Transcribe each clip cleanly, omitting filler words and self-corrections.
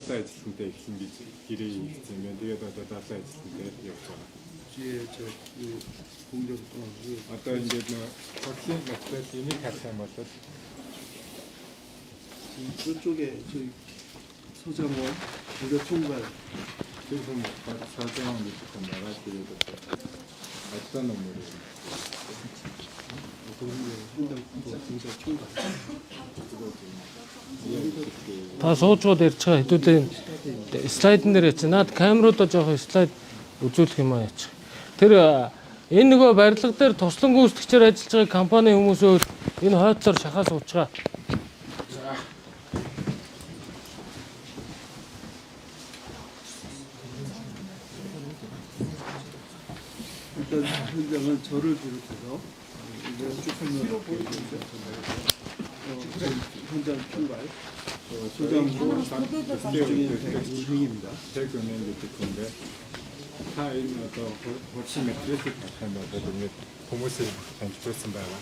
7 ажилтнтай эхлэн гэж гэрээ хийгдсэн юм байна. Тэгээд одоо 70 ажилтнтай явж байгаа. 뒤에 저 이 공정 어, 이 Одоо ингээд нөгөө цоглын материал энийг харах юм бол 지금 저쪽에 저희 서장원 우리가 총괄 тэр хүн сажаан гэдэг хүн байгаа. Тэгээд одоо номер 현장 공사 총괄 Та суучууд ярьж байгаа хэдүүлээ слайдн дээр яач. Наад камеруудаа жоохон слайд үзүүлэх юм аа яач. Тэр энэ нөгөө барилга дээр туслан гүйцэтгэгчээр ажиллаж байгаа компани хүмүүсөө энэ хойцоор шахаа суучгаа. 일단 현장은 저를 비롯해서 이제 쭉 설명을 보여드리죠. 현장 총괄 소장부 중인 백인입니다. Тэг үнэн гэдэг хүн бэ. Та энэ одоо хурцсан материалыг харах юм бол ингээд хүмүүсийг танилцуулсан байгаа.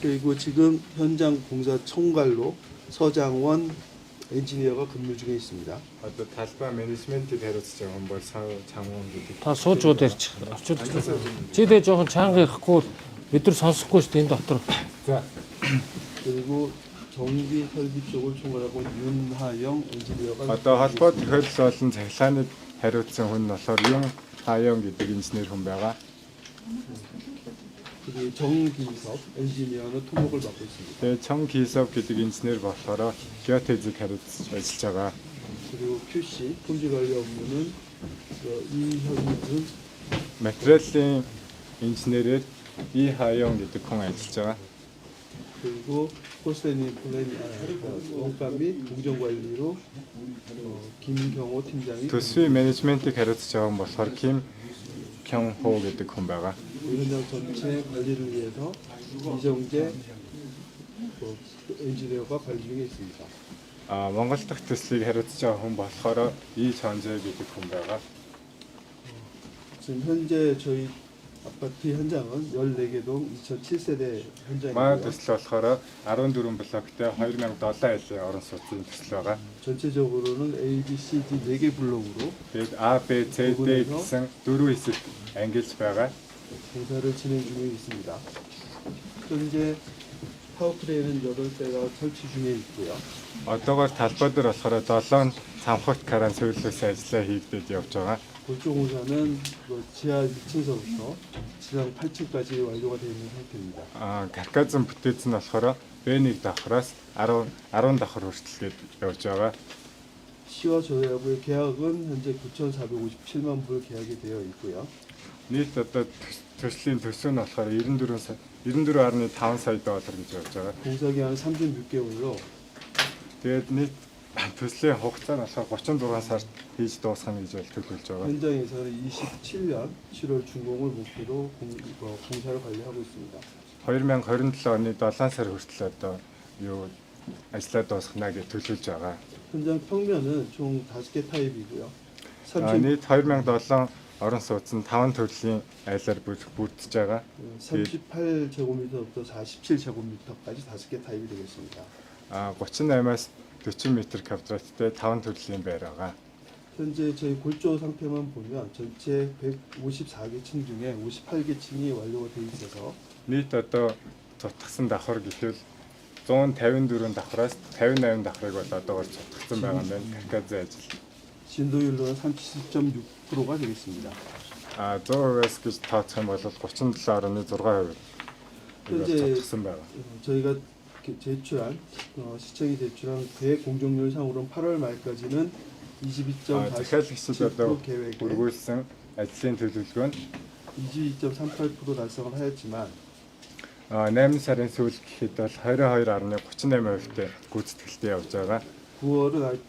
그리고 지금 현장 공사 총괄로 서장원 엔지니어가 근무 중에 있습니다. Одоо талбай менежментийг хариуцж байгаа хүн бол Чангуун гэдэг. Та суучууд ярьж авчууд. Чи дэ жоохон чанга ярихгүй бол бид нар сонсохгүй шүү дээ энэ дотор. За 그리고 전기 설비 쪽을 총괄하고 있는 윤하영 엔지니어가 одоо холбоо тохиолдол болон цахилгааныг хариуцсан хүн нь болохоор Юн Хаян гэдэг инженер хүн байгаа. 그리고 정기섭 엔지니어는 토목을 맡고 있습니다. Тэгээ Чон Кисов гэдэг инженер болохоор геотезийг хариуцж ажиллаж байгаа. 그리고 QC 품질 관리 업무는 그 이현준 Материалын инженерээр И Хаян гэдэг хүн ажиллаж байгаа. 그리고 코스테니 플랜 원가 및 공정 관리로 김경호 팀장이 Төсвийн менежментийг хариуцж байгаа хүн болохоор Ким Кён Хо гэдэг хүн байгаа. 현장 전체 관리를 위해서 이정재 엔지니어가 관리 중에 있습니다. А Монгол дахь төслийг хариуцж байгаа хүн болохоор И Чонжэ гэдэг хүн байгаа. 지금 현재 저희 아파트 현장은 14개 동 2007세대 Манай 현장이고요. төсөл болохоор 14 блоктой 2007 айлын орон сууцны төсөл байгаа. 전체적으로는 A, B, C, D 4개 블록으로 Тэгээд A, B, C, D гэсэн дөрвөн хэсэг ангилж байгаа. 공사를 진행 중에 있습니다. 현재 타워크레인은 8대가 설치 중에 있고요. Одоогоор талбай дээр болохоор 7 цамхагт каран суйрлуулсан ажиллаа хийгдээд явж байгаа. 골조 공사는 뭐 지하 2층서부터 지상 8층까지 완료가 되어 있는 상태입니다. А карказын бүтээц нь болохоор B1 давхраас 10 10 давхар хүртэл гээд явж байгаа. 시와 조합의 계약은 현재 9,457만 불 계약이 되어 있고요. Нийт одоо төслийн төсөв нь болохоор 94 сая 94.5 сая доллар гэж явж байгаа. 공사 기간 36개월로 Тэгээд нийт төслийн хугацаа нь болохоор 36 сард хийж дуусгах гэж бол төлөвлөж байгаа. 현장에서는 27년 7월 준공을 목표로 공사를 관리하고 있습니다. 2027 оны 7 сар хүртэл одоо юу ажлаа дуусгана гэж төлөвлөж байгаа. 현장 평면은 총 5개 타입이고요. А 30, нийт 2007 орон сууц нь 5 төрлийн айлаар бүрдэж байгаа. 38제곱미터부터 47제곱미터까지 5개 타입이 되겠습니다. А 38-аас 40 м квадраттай 5 төрлийн байр байгаа. 현재 저희 골조 상태만 보면 전체 154개 층 중에 58개 층이 완료가 돼 있어서 Нийт одоо цутгсан давхар гэхэл 154 давхраас 58 давхрыг бол одоогор цутгсан байгаа юм байна. Карказын ажил. 진도율로는 37.6%가 되겠습니다. А 100%-аас гэж тооцох юм бол 37.6% 현재 цутгсан байгаа. 저희가 이렇게 제출한 시청이 제출한 계획 공정률 상으로는 8월 말까지는 А захиалагчид одоо 22.47% 계획에 бүргүүлсэн ажлын төлөвлөгөө нь 22.38% 달성을 하였지만 8 сарын сүүл гэхэд бол 22.38% тэй гүйцэтгэлтэй явж байгаа. 9월은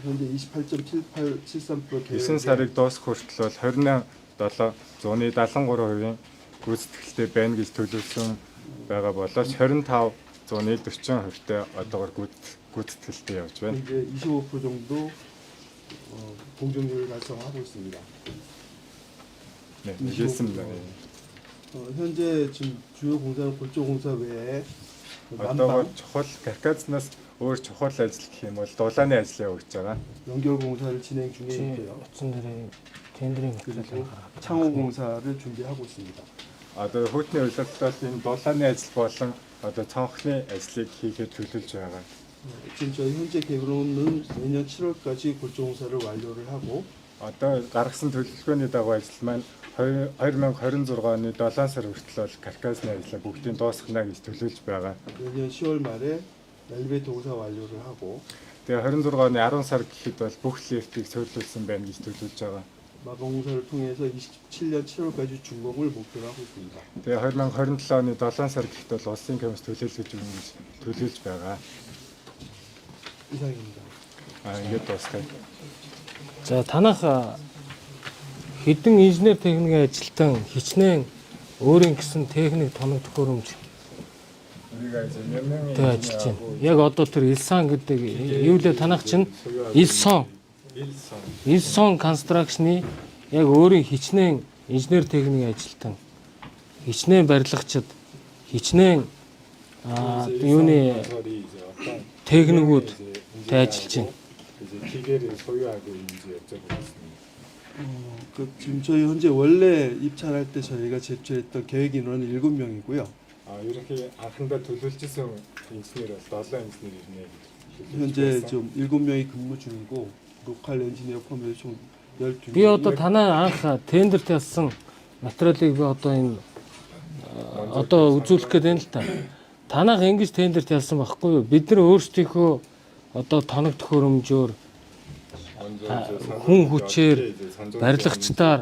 현재 28.7873% 9 계획에 сарыг дуусгах хүртэл бол 28.773%-ийн гүйцэтгэлтэй байна гэж төлөвлөсөн байгаа боловч 25.40% тэй одоогор гүйцэтгэлтэй явж байна. 현재 25% 정도 공정률을 달성하고 있습니다. 네, 알겠습니다. 현재 지금 주요 공사는 골조 공사 외에 Одоогор 난방, чухал карказнаас Өөр чухал ажил гэх юм бол дулааны ажил явагдаж байгаа. 연결 공사를 진행 중에 Чи 있고요. утсан дээр тендерийн материал 그리고 гаргаад. 창호 공사를 준비하고 있습니다. Одоо хүйтний улиралд энэ дулааны ажил болон одоо цонхны ажлыг хийхэд төлөвлөж байгаа. 지금 저희 현재 계획으로는 내년 7월까지 골조 공사를 완료를 하고 Одоо гаргасан төлөвлөгөөний дагуу ажил маань 2026 оны 7 сар хүртэл бол каркасны ажлаа бүгдийг дуусгана гэж төлөвлөж байгаа. 내년 10월 말에 엘리베이터 공사 완료를 하고 Тэгээ 26 оны 10 сар гэхэд бол бүх лифтийг суйрлуулсан байна гэж төлөвлөж байгаа. 마감 공사를 통해서 27년 7월까지 준공을 목표로 하고 있습니다. Тэгээ 2027 оны 7 сар гэхэд бол улсын комисс төлөөлөж өгнө гэж төлөвлөж байгаа. 이상입니다. Аа ингээд дуусгая. За танах хэдэн инженер техникийн ажилтан хичнээн өөрийн гэсэн техник тоног төхөөрөмж 우리가 이제 몇 명의 тэ ажиллаж байна. Яг одоо тэр Илсан гэдэг юу лээ танах чинь Илсон Илсон Илсон констракшны яг өөрийн хичнээн инженер техникийн ажилтан хичнээн барилгачид хичнээн а юуны техникүүд тэ ажиллаж байна. 이제 기계를 소유하고 있는지 여쭤보겠습니다. 그 지금 저희 현재 원래 입찰할 때 저희가 제출했던 계획 인원은 7명이고요. А ерөнхий анхандаа төлөвлөжсэн инженер бол 7 инженер ирнэ гэж төлөвлөж 현재 байсан. 좀 7명이 근무 중이고 local 엔지니어 포함해서 총 12명. Би одоо танай анх тендерт ялсан материалыг би одоо энэ одоо үзүүлэх гээд байна л та. Танайх ингэж тендерт ялсан байхгүй юу? Бид нар өөрсдийнхөө одоо тоног төхөөрөмжөөр 먼저 이제 хүн хүчээр, 이제 선정 барилгачдаар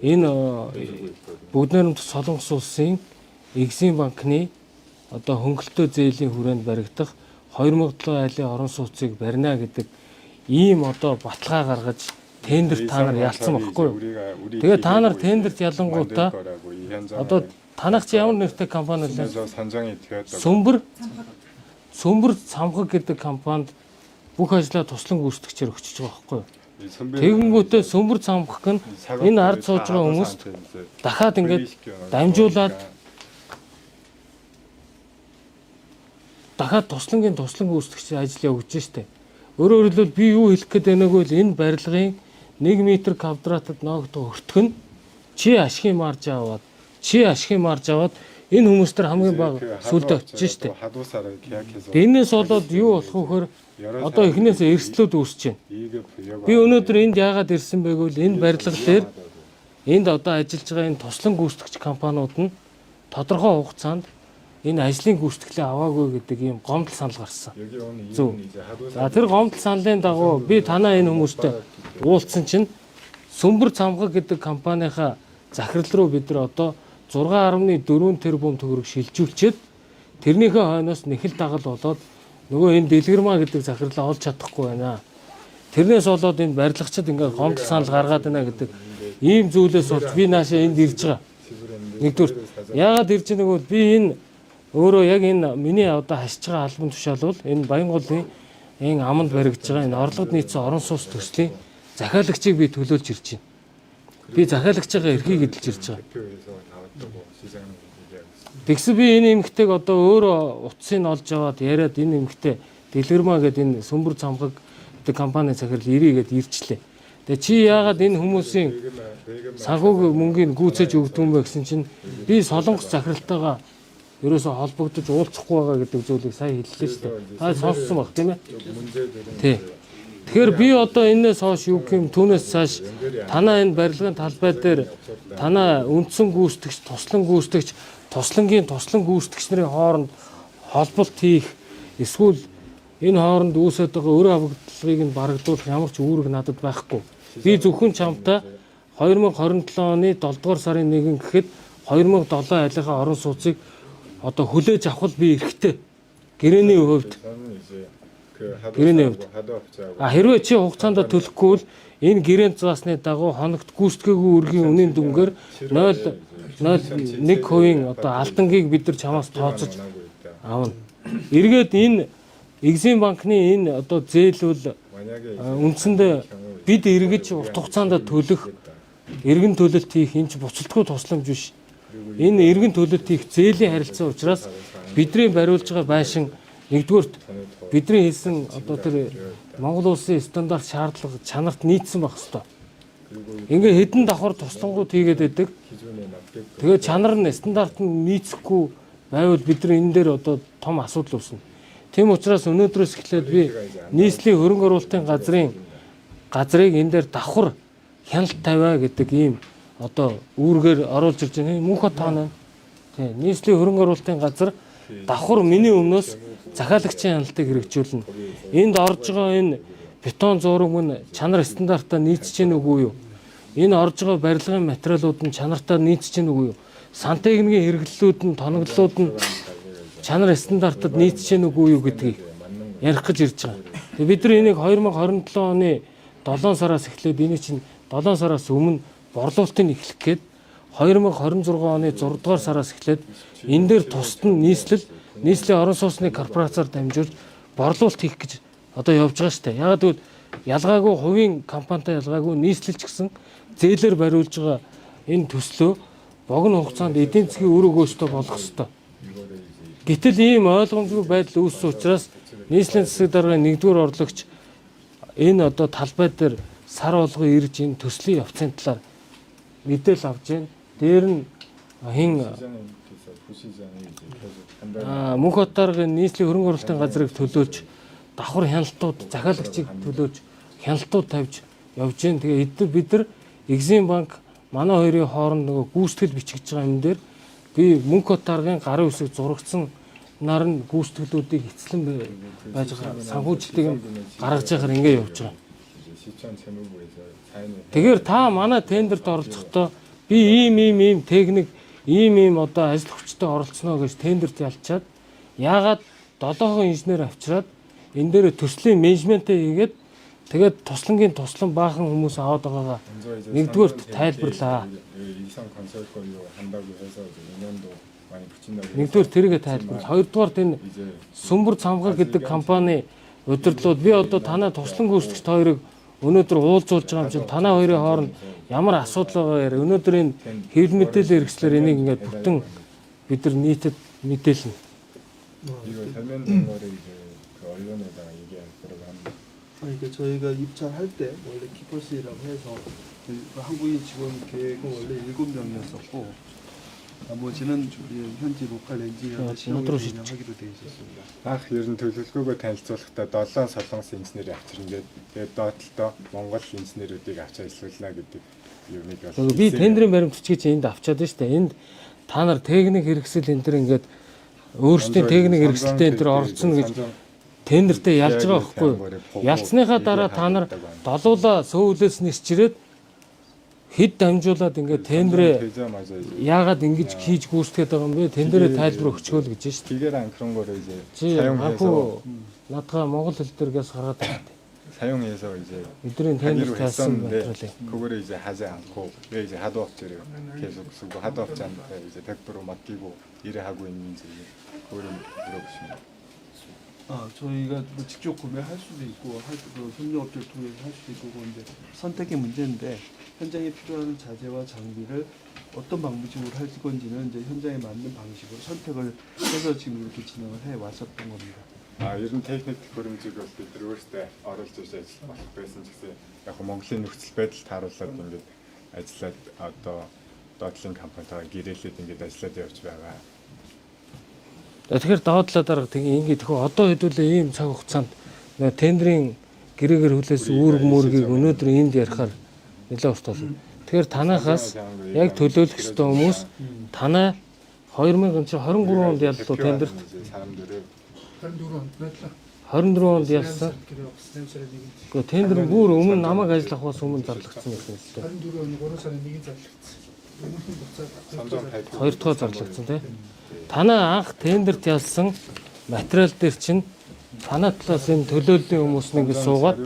энэ Бүгд найрамдах Солонгос улсын Экзим банкны одоо хөнгөлөлтөө зээлийн хүрээнд баригдах 2007 айлын орон сууцыг барина гэдэг ийм одоо баталгаа гаргаж тендер та нар ялцсан байхгүй юу? Тэгээ та нар тендерт ялангуутаа одоо танах чи ямар нэртэй компани вэ? 선정이 되었다고. Сүмбэр Сүмбэр цамхаг гэдэг компанид бүх ажлаа туслан гүйцэтгэгчээр өгчөж байгаа байхгүй юу? Тэгэнгүүтээ Сүмбэр цамхаг нь энэ ард сууж байгаа хүмүүст дахиад ингээд дамжуулаад дахиад туслангийн туслан гүйцэтгэгч ажил явагдаж штэ. Өөрөөр хэлбэл би юу хэлэх гээд байгааг бол энэ барилгын 1 м квадратад ноогдох өртөг нь чи ашигын марж аваад чи ашигын марж аваад энэ хүмүүс төр хамгийн бага сүлдө очиж штэ. Энээс болоод юу болох вэ гэхээр одоо эхнээс эрсдлүүд үүсэж байна. Би өнөөдөр энд яагаад ирсэн бэ гэвэл энэ барилга дээр энд одоо ажиллаж байгаа энэ туслан гүйцэтгэгч компаниуд нь тодорхой хугацаанд энэ ажлын гүйцэтгэлээ аваагүй гэдэг ийм гомдол санал гарсан. Зөв. За тэр гомдол саналын дагуу би танаа энэ хүмүүстэй уулзсан чинь Сүмбэр цамхаг гэдэг компанийнхаа захирал руу бид нар одоо 6.4 тэрбум төгрөг шилжүүлчихэд тэрнийхээ хойноос нэхэл дагал болоод нөгөө энэ Дэлгэрмаа гэдэг захирлаа олж чадахгүй байна. Тэрнээс болоод энэ барилгачид ингээд гомдол санал гаргаад байна гэдэг ийм зүйлээс болж би наашаа энд ирж байгаа. Нэгдүгээр яагаад ирж байгааг бол би энэ өөрөө яг энэ миний одоо хашиж байгаа албан тушаал бол энэ Баянголын энэ аманд баригдаж байгаа энэ орлогод нийцсэн орон сууц төслийн захиалагчийг би төлөөлж ирж байна. Би захиалагчийн эрхийг эдэлж ирж байгаа. 대표에서 나왔다고 시장님 얘기하고 있습니다. Тэгсэн би энэ эмэгтэйг одоо өөрөө утсыг нь олж аваад яриад энэ эмэгтэй Дэлгэрмаа гэдэг энэ Сүмбэр цамхаг гэдэг компани захирал ирээ гэд ирчлээ. Тэгээ чи яагаад энэ хүмүүсийн санхүүгийн мөнгийг гүйцээж өгдөг юм бэ гэсэн чинь би Солонгос захиралтайгаа ерөөсөө холбогдож уулзахгүй байгаа гэдэг зүйлийг сая хэллээ шүү дээ. Та сонссон баг тийм ээ? Тий. Тэгэхээр би одоо энээс хойш юу гэх юм түүнээс цааш танаа энэ барилгын талбай дээр танаа үндсэн гүйцэтгэгч, туслан гүйцэтгэгч, туслангийн туслан гүйцэтгэгч нарын хооронд холболт хийх эсвэл энэ хооронд үүсээд байгаа өрөө авагдлагыг нь барагдуулах ямар ч үүрэг надад байхгүй. Би зөвхөн чамтай 2027 оны 7 дугаар сарын 1 гэхэд 2007 айлынхаа орон сууцыг одоо хүлээж авах би эрхтэй. Гэрээний хувьд 저는 이제 그 гэрээний хувьд. 하도업자하고 А хэрвээ чи хугацаанд төлөхгүй бол энэ гэрээнд заасны дагуу хоногт гүйцэтгээгүй үргийн үнийн дүнгээр 0.01% одоо алдангийг бид нар чамаас тооцож 원하고 있다. авна. Эргээд энэ Экзим банкны энэ одоо зээл бол 만약에 үндсэндээ бид эргэж урт хугацаанд төлөх эргэн төлөлт хийх энэ ч буцалтгүй тусламж биш. Энэ эргэн төлөлт хийх зээлийн харилцаа учраас бидний бариулж байгаа байшин Нэгдүгээрт бидний хэлсэн одоо тэр Монгол улсын стандарт шаардлага чанарт нийцсэн байх хэвээр. Ингээ хэдэн давхар туслангууд хийгээд байдаг. Тэгээ чанар нь стандарт нь нийцэхгүй байвал бид нар энэ дээр одоо том асуудал үүснэ. Тийм учраас өнөөдрөөс эхлээд би нийслэлийн хөрөнгө оруулалтын газрын газрыг энэ дээр давхар хяналт тавиа гэдэг ийм одоо үүргээр оруулж ирж байна. Мөнхө тоон байна. Тийм, нийслэлийн хөрөнгө оруулалтын газар давхар миний өмнөөс захиалагчийн хяналтыг хэрэгжүүлнэ. Энд орж байгаа энэ бетон зураг нь чанар стандартаа нийцэж гин үгүй юу? Энэ орж байгаа барилгын материалууд нь чанартаа нийцэж гин үгүй юу? Сантехникийн хэрэглэлүүд нь тоноглолууд нь чанар стандартад нийцэж гин үгүй юу гэдгийг ярих гэж ирж байгаа. Тэгээ бид нар энийг 2027 оны 7 сараас эхлээд энийг чинь 7 сараас өмнө борлуулалтыг эхлэх гээд 2026 оны 6 дугаар сараас эхлээд энэ дээр тусад нь нийслэл нийслэлийн орон сууцны корпорациар дамжуулж борлуулалт хийх гэж одоо явж байгаа шүү дээ. Ягаад гэвэл ялгаагүй хувийн компанитай ялгаагүй нийслэл ч гэсэн зээлээр бариулж байгаа энэ төслөө богино хугацаанд эдийн засгийн үр өгөөжтэй болгох ёстой. Гэтэл ийм ойлгомжгүй байдал үүссэн учраас нийслэлийн засаг даргын нэгдүгээр орлогч энэ одоо талбай дээр сар болго ирж энэ төслийн явцын талаар мэдээлэл авч байна. Дээр нь хин Мөнх даргын нийслэлийн хөрөнгө оруулалтын газрыг төлөөлж давхар хяналтууд захиалагчийг төлөөлж хяналтууд тавьж явж байна. Тэгээ эдгээр бид нар Exim банк манай хоёрын хооронд нөгөө гүйцэтгэл бичигдэж байгаа юм дээр би Мөнх даргын гарын үсэг зурагдсан нар нь гүйцэтгэлүүдийг эцлэн байж байгаа санхүүжилтийг нь гаргаж яхаар ингэ явж байгаа. Тэгэхээр та манай тендерт оролцохдоо би ийм ийм ийм техник ийм ийм одоо ажил хүчтэй оролцоно гэж тендерт ялчаад яагаад 7 инженер авчираад энэ дээр төслийн менежментээ хийгээд тэгээд туслангийн туслан баахан хүмүүс аваад байгаагаа нэгдүгээрт тайлбарлаа. Нэгдүгээр тэргээ тайлбарлаа. Хоёрдугаарт энэ Сүмбэр цамхаг гэдэг компани удирдлууд би одоо танай туслан гүйцэтгэгч хоёрыг өнөөдөр уулзуулж байгаа юм чинь танай хоёрын хооронд ямар асуудал байгаа яриа. Өнөөдөр энэ хэвлэл мэдээлэл хэрэгслээр энийг ингээд бүтэн бид нар нийтэд мэдээлнэ. 그러니까 저희가 입찰할 때 원래 key person이라고 해서 그 한국인 직원 계획은 원래 7명이었었고 나머지는 우리 현지 local 엔지니어들 채용을 өнөөдрөөс 운영하기로 돼 있었습니다. Анх ер нь төлөвлөгөөгөө танилцуулахдаа 7 солонгос инженерийг авчирна гээд тэгээд доотлолтоо Монгол инженерүүдийг авч ажиллуулна гэдэг юмыг бол Би тендерийн баримт бичгийг чи энд авчаад байна шүү дээ. Энд та нар техник хэрэгсэл энэ төр ингээд өөрсдийн техник хэрэгсэлтэй энэ төр оролцоно гэж тендертэй ялж байгаа байхгүй юу? Ялцсныхаа дараа та нар долуула сөүлээс нисчирээд хэд дамжуулаад ингээд тендерээ яагаад ингэж хийж гүйцэтгээд байгаа юм бэ? Тендерээ тайлбар өгчгөө л гэж байна шүү дээ. 기계랑 그런 거를 이제 Чи 사용해서 анхуу наадгаа монгол хэл дээр гэс гаргаад байна. 사용해서 이제 Бидний тендер 하기로 тайлсан 했었는데 материалыг. 그거를 이제 하지 않고 왜 이제 하도업체를 계속 쓰고 하도업체한테 이제 100% 맡기고 일을 하고 있는지 그거를 물어보십니다. 아, 저희가 뭐 직접 구매할 수도 있고 할, 그 협력업체를 통해서 할 수도 있고 그런데 선택의 문제인데 현장에 필요한 자재와 장비를 어떤 방식으로 할 건지는 이제 현장에 맞는 방식으로 선택을 해서 지금 이렇게 진행을 해 왔었던 겁니다. А ер нь техник төхөөрөмжийг бол бид нар өөрсдөө оруулж ирж ажиллах болох байсан ч гэсэн яг нь Монголын нөхцөл байдал тааруулаад ингээд ажиллаад одоо доотлын компанитайгаа гэрээлээд ингээд ажиллаад явж байгаа. Тэгэхээр даваа талаа дарга тэгээ ингэ төхөө одоо хэдүүлээ ийм цаг хугацаанд нөө тендерийн гэрээгээр хүлээс үүрэг мөргийг өнөөдөр энд ярихаар нэлээд урт болно. Тэгэхээр танахаас яг төлөөлөх ёстой хүмүүс танай 2023 онд яллуу тендерт 사람들을 24 онд байлаа. 24 онд ялсан. Гэрээ авсан 8 сарын 1-нд. Гэхдээ тендер бүр өмнө намайг ажил авахаас өмнө зарлагдсан байсан л дээ. 24 оны 3 сарын 1-нд зарлагдсан. Өмнөх нь буцаад 삼성 발표 Хоёр дахь зарлагдсан тий. Танай анх тендерт ялсан материал дээр чинь танай талаас энэ төлөөллийн хүмүүс нэг суугаад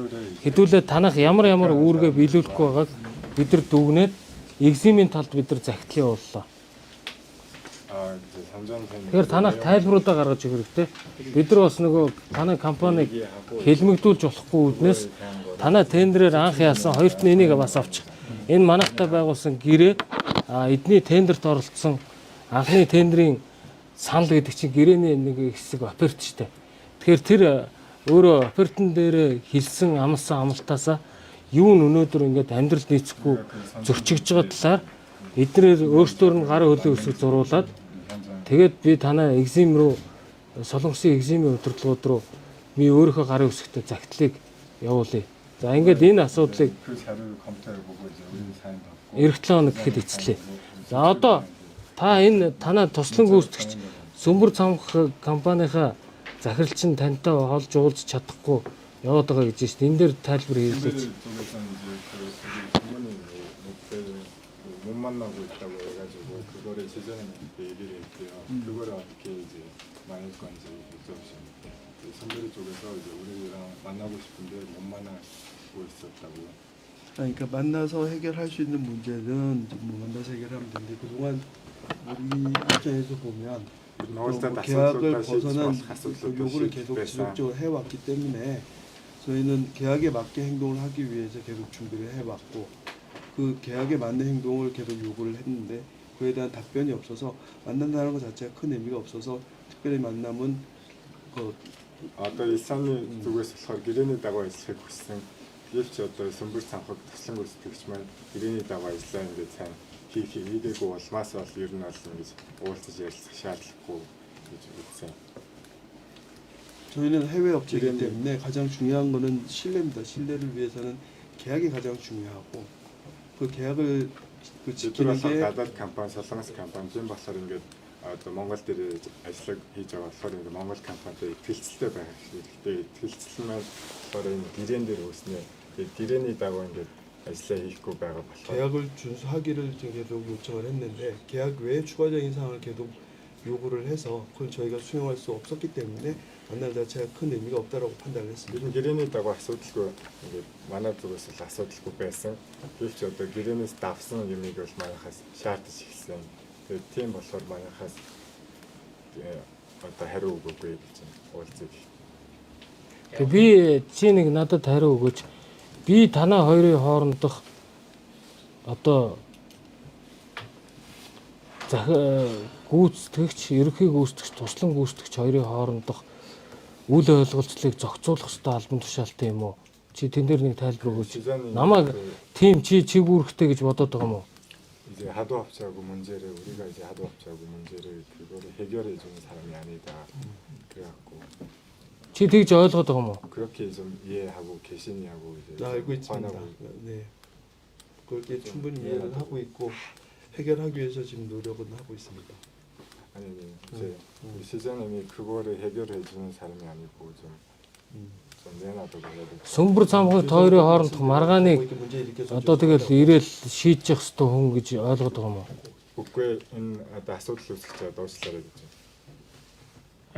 хэдүүлээ танах ямар ямар үүргээ биелүүлэхгүй байгааг бид нар дүгнээд экземийн талд бид нар захидал явууллаа. 아 이제 삼성 Тэгэхээр танах тайлбаруудаа гаргаж өгөх хэрэгтэй. Бид нар бас нөгөө танай компанийг хэлмэгдүүлж болохгүй үүднээс танай тендерээр анх ялсан хоёрт нь энийг бас авчих. Энэ манайхтай байгуулсан гэрээ а эдний тендерт оролцсон анхны тендерийн санал гэдэг чинь гэрээний нэг хэсэг оперт штэ. Тэгэхээр тэр өөрөө офертын дээр хэлсэн амласан амлалтаасаа юу нь өнөөдөр ингээд амьдрал нийцэхгүй зөрчигж байгаа талаар эднэр өөрсдөөр нь гарын хөлөө өсөж зуруулад тэгээд би танай экзим руу Солонгосын экзимийн удирдлагууд руу би өөрийнхөө гарын өсгөтэй загтлыг явуулъя. За ингээд энэ асуудлыг 그 자료를 검토해 보고 이제 우리는 사인도 없고 эх 7 хоног гэхэд эцлээ. За одоо та энэ танаа туслан гүйцэтгэгч Сүмбэр цамх компанийнхаа захиралч нь тантай олж уулзч чадахгүй яваад байгаа гэж байна шүү дээ. Энэ дээр тайлбар хийлээч. 선배들 쪽에서는 이제 그 우리 부모님 못, 못 만나고 있다고 해가지고 그거를 지자님한테 얘기를 했대요. 그거를 어떻게 이제 만날 건지 여쭤보시는데 이제 선배들 쪽에서 이제 우리랑 만나고 싶은데 못 만나고 있었다고. 아니, 그러니까 만나서 해결할 수 있는 문제는 이제 뭐 만나서 해결하면 되는데 그동안 우리 입장에서 보면 또 뭐 나올 계약을 때 벗어난 асуудал 그 요구를 계속 байсан. 지속적으로 해왔기 때문에 저희는 계약에 맞게 행동을 하기 위해서 계속 준비를 해왔고 그 계약에 맞는 행동을 계속 요구를 했는데 그에 대한 답변이 없어서 만난다는 것 자체가 큰 의미가 없어서 특별히 만남은 그 Одоо Исаны зүгээс болохоор гэрээний дагуу ажиллахыг хүссэн. Гэвч одоо Сүмбэр цамхаг туслан гүйцэтгэгч маань гэрээний дагуу ажиллаа ингээд сайн хийх хийгээгүй улмаас бол ер нь бол ингэж уулзаж ярилцах шаардлагагүй гэж үзсэн. 저희는 해외 업체이기 기대는- 때문에 가장 중요한 거는 신뢰입니다. 신뢰를 위해서는 계약이 가장 중요하고 그 계약을 그 Бид нар 지키는 болохоор 게 гадаад компани, Солонгос компани тийм болохоор ингээд одоо Монгол дээр ажиллаг хийж байгаа болохоор ингээд Монгол компанитай итгэлцэлтэй байх хэрэгтэй. Итгэлцэл маань болохоор энэ гэрээн дээр үүснэ. Тэгээд гэрээний дагуу ингээд ажиллаа хийхгүй байгаа болохоор 계약을 준수하기를 지금 계속 요청을 했는데 계약 외에 추가적인 사항을 계속 요구를 해서 그걸 저희가 수용할 수 없었기 때문에 만남 자체가 큰 의미가 없다라고 판단을 Ер 했습니다. нь гэрээний дагуу асуудалгүй ингээд манай зүгээс л асуудалгүй байсан. Гэвч одоо гэрээнээс давсан юмыг бол манайхаас шаардаж эхэлсэн. Тэгээд тийм болохоор манайхаас одоо хариу өгөөгүй гэж уулзъя. Тэг би чи нэг надад хариу өгөөч. Би танаа хоёрын хоорондох одоо гүйцэтгэгч, ерөнхий гүйцэтгэгч, туслан гүйцэтгэгч хоёрын хоорондох үл ойлголцлыг зохицуулах ёстой албан тушаалтай юм уу? Чи тэн дээр нэг тайлбар өгөөч. Сизаны Намайг тийм чи чигүүрхтэй гэж бодоод байгаа юм уу? 이제 하도업체하고 문제를 우리가 이제 하도업체하고 문제를 그거를 해결해 주는 사람이 아니다. 그래갖고 Чи тэгж ойлгоод байгаа юм уу? 그렇게 좀 이해하고 계시냐고 이제 나 알고 있습니다. 화나고 네. 그렇게 좀 충분히 이해가 이해를 하고 있고 해결하기 위해서 지금 노력은 하고 있습니다. 아니 아니, 이제 우리 시장님이 그거를 해결해 주는 사람이 아니고 좀 좀 내놔두고 해야 될 Сүмбэр цамхаг хоёрын хоорондох маргааныг 이렇게 문제 일으켜서 одоо тэгэл ирээл шийдчих ёстой хүн гэж ойлгоод байгаа юм уу? Үгүй энэ одоо асуудал үүсгэж байгаа дуушлаарай гэж.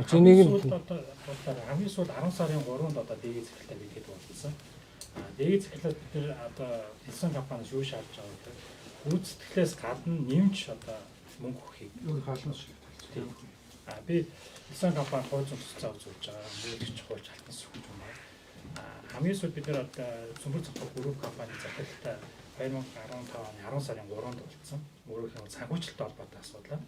Чи нэг нь сүүлд одоо бодлоор хамгийн сүүлд 10 сарын 3-нд одоо дэгийн захиралтай бид хэд уулзсан. А дэгийн захирлаас бид нэр одоо Элсон компаниас юу шаардж байгаа вэ? Гүйцэтгэлээс гадна нэмж одоо мөнгө өгөхийг Юу хаалнаас шиг тийм. А би Элсон компани хууль зүйн тусцаа үзүүлж байгаа. Мөрөгч хуульч алтан сүхж юм байна. А хамгийн сүүлд бид нэр одоо Сүмбэр цогцол групп компани захиралтай 2015 оны 10 сарын 3-нд уулзсан. Өөрөөх юм бол санхүүжилттэй холбоотой асуудал.